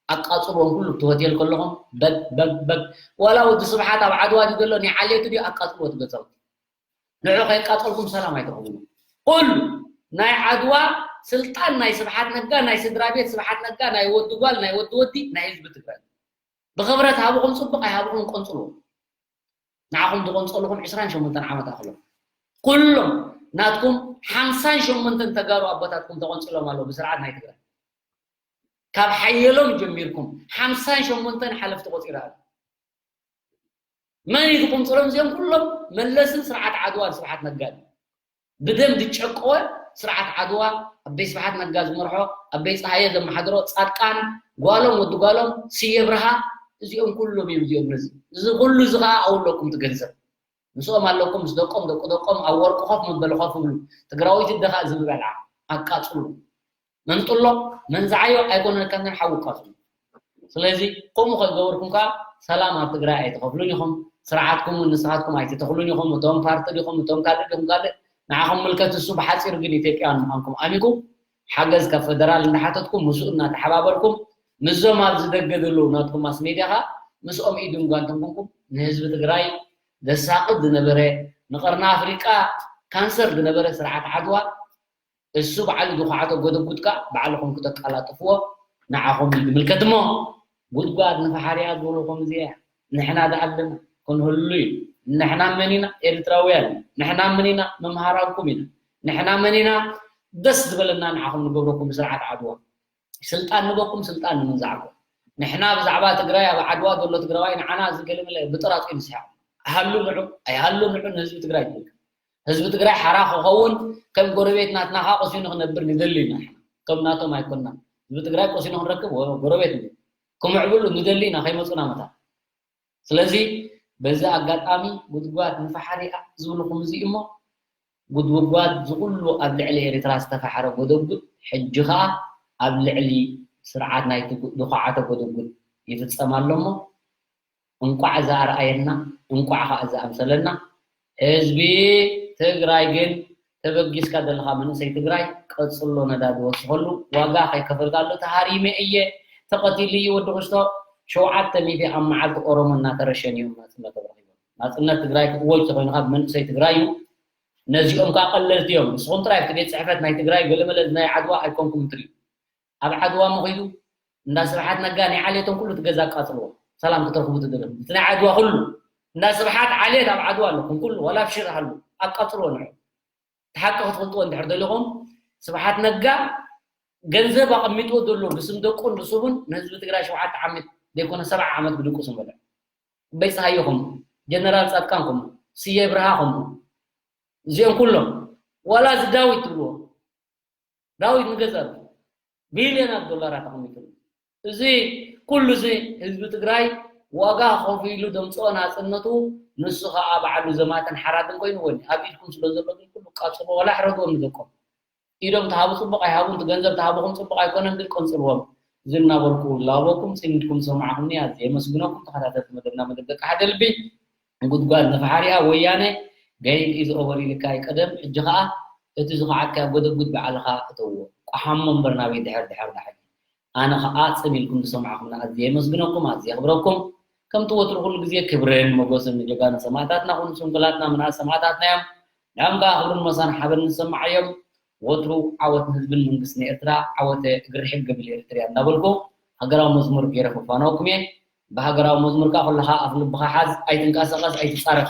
ኣቃፅልዎም ኩሉ እቲ ሆቴል ከለኹም በግ በግ በግ። ዋላ ወዲ ስብሓት ኣብ ዓድዋ ድዩ ዘሎ ናይ ዓሌቱ ድዩ ኣቃፅልዎ እቲ ገዛውቲ። ንዑ ከይቃፀልኩም ሰላም ኣይትረኽቡሉ። ኩሉ ናይ ዓድዋ ስልጣን ናይ ስብሓት ነጋ፣ ናይ ስድራ ቤት ስብሓት ነጋ፣ ናይ ወዲ ጓል፣ ናይ ወዲ ወዲ፣ ናይ ህዝቢ ትግራይ። ብኽብረት ሃብኹም ፅቡቕ ኣይሃብኹም ቆንፅልዎ። ንዓኹም ዝቆንፀልኹም ዕስራን ሸሞንተን ዓመት ኣኽሎም ኩሎም ናትኩም ሓምሳን ሸሞንተን ተጋሩ ኣቦታትኩም ተቆንፅሎም ኣለዉ ብስርዓት ናይ ትግራይ። ካብ ሓየሎም ጀሚርኩም ሓምሳን ሸሞንተን ሓለፍቲ ቆፂራ ኣሎ። መን እዩ ዝቁንፅሎም እዚኦም ኩሎም? መለስን ስርዓት ዓድዋን ስብሓት ነጋን። ብደም ዝጨቀወ ስርዓት ዓድዋ ኣበይ ስብሓት ነጋ ዝመርሖ ኣበይ ፀሃየ ዘመሓድሮ ፃድቃን ጓሎም ወዲ ጓሎም ስየ ብርሃ እዚኦም ኩሎም እዮም እዚኦም ነዚ እዚ ኩሉ እዚ ከዓ ኣውለኩም ትገንዘብ ምስኦም ኣለኩም ምስ ደቆም ደቂ ደቆም ኣብ ወርቂ ኮፍ መበሊ ኮፍ ብሉ ትግራዊት እደኻ እዚ ምበልዓ ኣቃፅሉ መንጥሎ መንዝዓዮ ኣይኮነን ከምዘን ሓዊ ኣቃፅሉ ስለዚ ከምኡ ከይገበርኩም ከዓ ሰላም ኣብ ትግራይ ኣይትኸፍሉን ኢኹም ስርዓትኩም ንስኻትኩም ኣይትተኽሉን ኢኹም እቶም ፓርቲ ዲኹም እቶም ካልእ ዲኹም ካልእ ንዓኹም ምልከት እሱ ብሓፂሩ ግን ኢትዮጵያውያን ምዃንኩም ኣሚንኩም ሓገዝ ካብ ፈደራል እንዳሓተትኩም ምስኡ እናተሓባበርኩም ምስዞም ኣብዚ ደገ ዘለዉ ናትኩም ማስ ሜድያ ከዓ ምስኦም ኢድን ጓንትን ኮንኩም ንህዝቢ ትግራይ ዘሳቕት ዝነበረ ንቐርኒ ኣፍሪቃ ካንሰር ዝነበረ ስርዓት ዓድዋ እሱ በዓሉ ዝኹዓቶ ጎደጉድ ከዓ ባዕልኹም ክተቀላጥፍዎ ንዓኹም እዩ ዝምልከት እሞ ጉድጓድ ንፈሓርያ ዝብሉ ከምዚ እያ ንሕና ዝኣለና ክንህሉ እዩ ንሕና መን ኢና ኤርትራውያን ኢና ንሕና መን ኢና መምሃራንኩም ኢና ንሕና መን ኢና ደስ ዝበለና ንዓኹም ንገብረኩም ብስርዓት ዓድዋ ስልጣን ንበኩም ስልጣን ንምንዛዕኩም ንሕና ብዛዕባ ትግራይ ኣብ ዓድዋ ዘሎ ትግራዋይ ንዓና እዚ ገለመለ ብጥራጡ እዩ ዝስሕቕ ሃሉ ንዑ ኣይሃሉ ንዑ ንህዝቢ ትግራይ ይብል ህዝቢ ትግራይ ሓራ ክኸውን ከም ጎረቤት ናትና ከዓ ቆሲኑ ክነብር ንደሊ ኢና ንሕና ከም ናቶም ኣይኮንና ህዝቢ ትግራይ ቆሲኑ ክንረክብ ጎረቤት ን ክምዕብሉ ንደሊ ኢና ከይመፁና መታ ስለዚ በዚ ኣጋጣሚ ጉድጓድ ንፈሓሪኣ ዝብልኹም እዚ እሞ ጉድጉጓድ ዝኩሉ ኣብ ልዕሊ ኤርትራ ዝተፈሓረ ጎደጉድ ሕጂ ከዓ ኣብ ልዕሊ ስርዓት ናይቲ ዝኳዓተ ጎደጉድ ይፍፀም ኣሎ እሞ እንቋዕ ዝኣርኣየና እንቋዕ ከዓ ዝኣምሰለና ህዝቢ ትግራይ ግን ተበጊስካ ዘለኻ መንእሰይ ትግራይ ቀፅሎ ነዳዲ ወስኸሉ ዋጋ ከይከፈልካሉ ተሃሪመ እየ ተቐቲሉ እዩ ወዲ ክስቶ ሸውዓተ ሚእቲ ኣብ መዓልቲ ኦሮሞ እናተረሸን እዮም ናፅነት ተረኺቦም ናፅነት ትግራይ ክእወጅ ተኮይኑ ካብ መንእሰይ ትግራይ እዩ ነዚኦም ከዓ ቀለልቲ እዮም ንስኹም ጥራይ ኣብቲ ቤት ፅሕፈት ናይ ትግራይ ገለመለ ናይ ዓድዋ ኣይኮንኩም ትሪኡ ኣብ ዓድዋ መኺዱ እንዳ ስብሓት ነጋ ናይ ዓሌቶም ኩሉ ትገዛ ኣቃፅልዎ ሰላም ክትረኽቡ ትደለኹም እቲ ናይ ዓድዋ ኩሉ እንዳ ስብሓት ዓሌት ኣብ ዓድዋ ኣለኩም ኩሉ ዋላ ኣብ ሽረ ሃሉ ኣቃፅልዎ ንዑ እቲ ሓቂ ክትፈልጥዎ እንድሕር ደሊኹም ስብሓት ነጋ ገንዘብ ኣቐሚጥዎ ዘሎ ብስም ደቁን ብስቡን ንህዝቢ ትግራይ ሸውዓተ ዓመት ዘይኮነ ሰብዓ ዓመት ብድቁስ ንበልዕ። በይ ፀሃየ ከምኡ፣ ጀነራል ፃድቃን ከምኡ፣ ስየ ብርሃ ከምኡ፣ እዚኦም ኩሎም ዋላ እዚ ዳዊት ትብልዎ፣ ዳዊት ንገዛሉ ቢልዮናት ዶላራት ኣቐሚጥሉ። እዚ ኩሉ እዚ ህዝቢ ትግራይ ዋጋ ከፊሉ ዘምፅኦ ናፅነቱ፣ ንሱ ከዓ ባዕሉ ዘማትን ሓራድን ኮይኑ ወኒ ኣብ ኢድኩም ስለ ዘሎ ግን ኩሉ ቃፅሎ ዋላ ሕረድዎም ንደቆም። ኢዶም ተሃቡ ፅቡቕ ኣይሃቡን፣ እቲ ገንዘብ ተሃቡኹም ፅቡቕ ኣይኮነን፣ ግን ቀንፅልዎም። እዚ እናበልኩ ላበኩም ፅሚድኩም ዝሰማዕኹምኒ ኣዝየ የመስግነኩም። ተኸታተልቲ መደብና መደብ ደቂ ሓደ ልቢ። ጉድጓድ ንፋሕሪኣ ወያነ፣ game is over ኢልካ እዩ ቀደም፣ ሕጂ ኸዓ እቲ ዝኸዓትካዮ ጎደጉድ ባዕልኻ እተዎ። ቆሓሞ እምበር ናበይ ድሕር ድሕር ዳሕሪ። ኣነ ኸዓ ፅም ኢልኩም ዝሰማዕኹምኒ ኣዝየ የመስግነኩም፣ ኣዝየ የኽብረኩም። ከምቲ ወትሩ ኩሉ ግዜ ክብርን ሞገስን ንጀጋኑ ሰማእታትና፣ ኩሉ ስንኩላትና ምንኣስ ሰማእታትና እዮም። ንዕኦም ከዓ ክብርን ሞሳን ሓበን ንሰማዓዮም። ወትሩ ዓወት ንህዝብን መንግስትን ኤርትራ፣ ዓወተ እግሪ ርሕብ ገቢል ኤርትርያ እንዳበልኩ ሃገራዊ መዝሙር ገይረ ክፋነወኩም እየ። ብሃገራዊ መዝሙር ከዓ ኩልኻ ኣፍ ልብኻ ሓዝ፣ ኣይትንቀሳቐስ፣ ኣይትጻረፍ።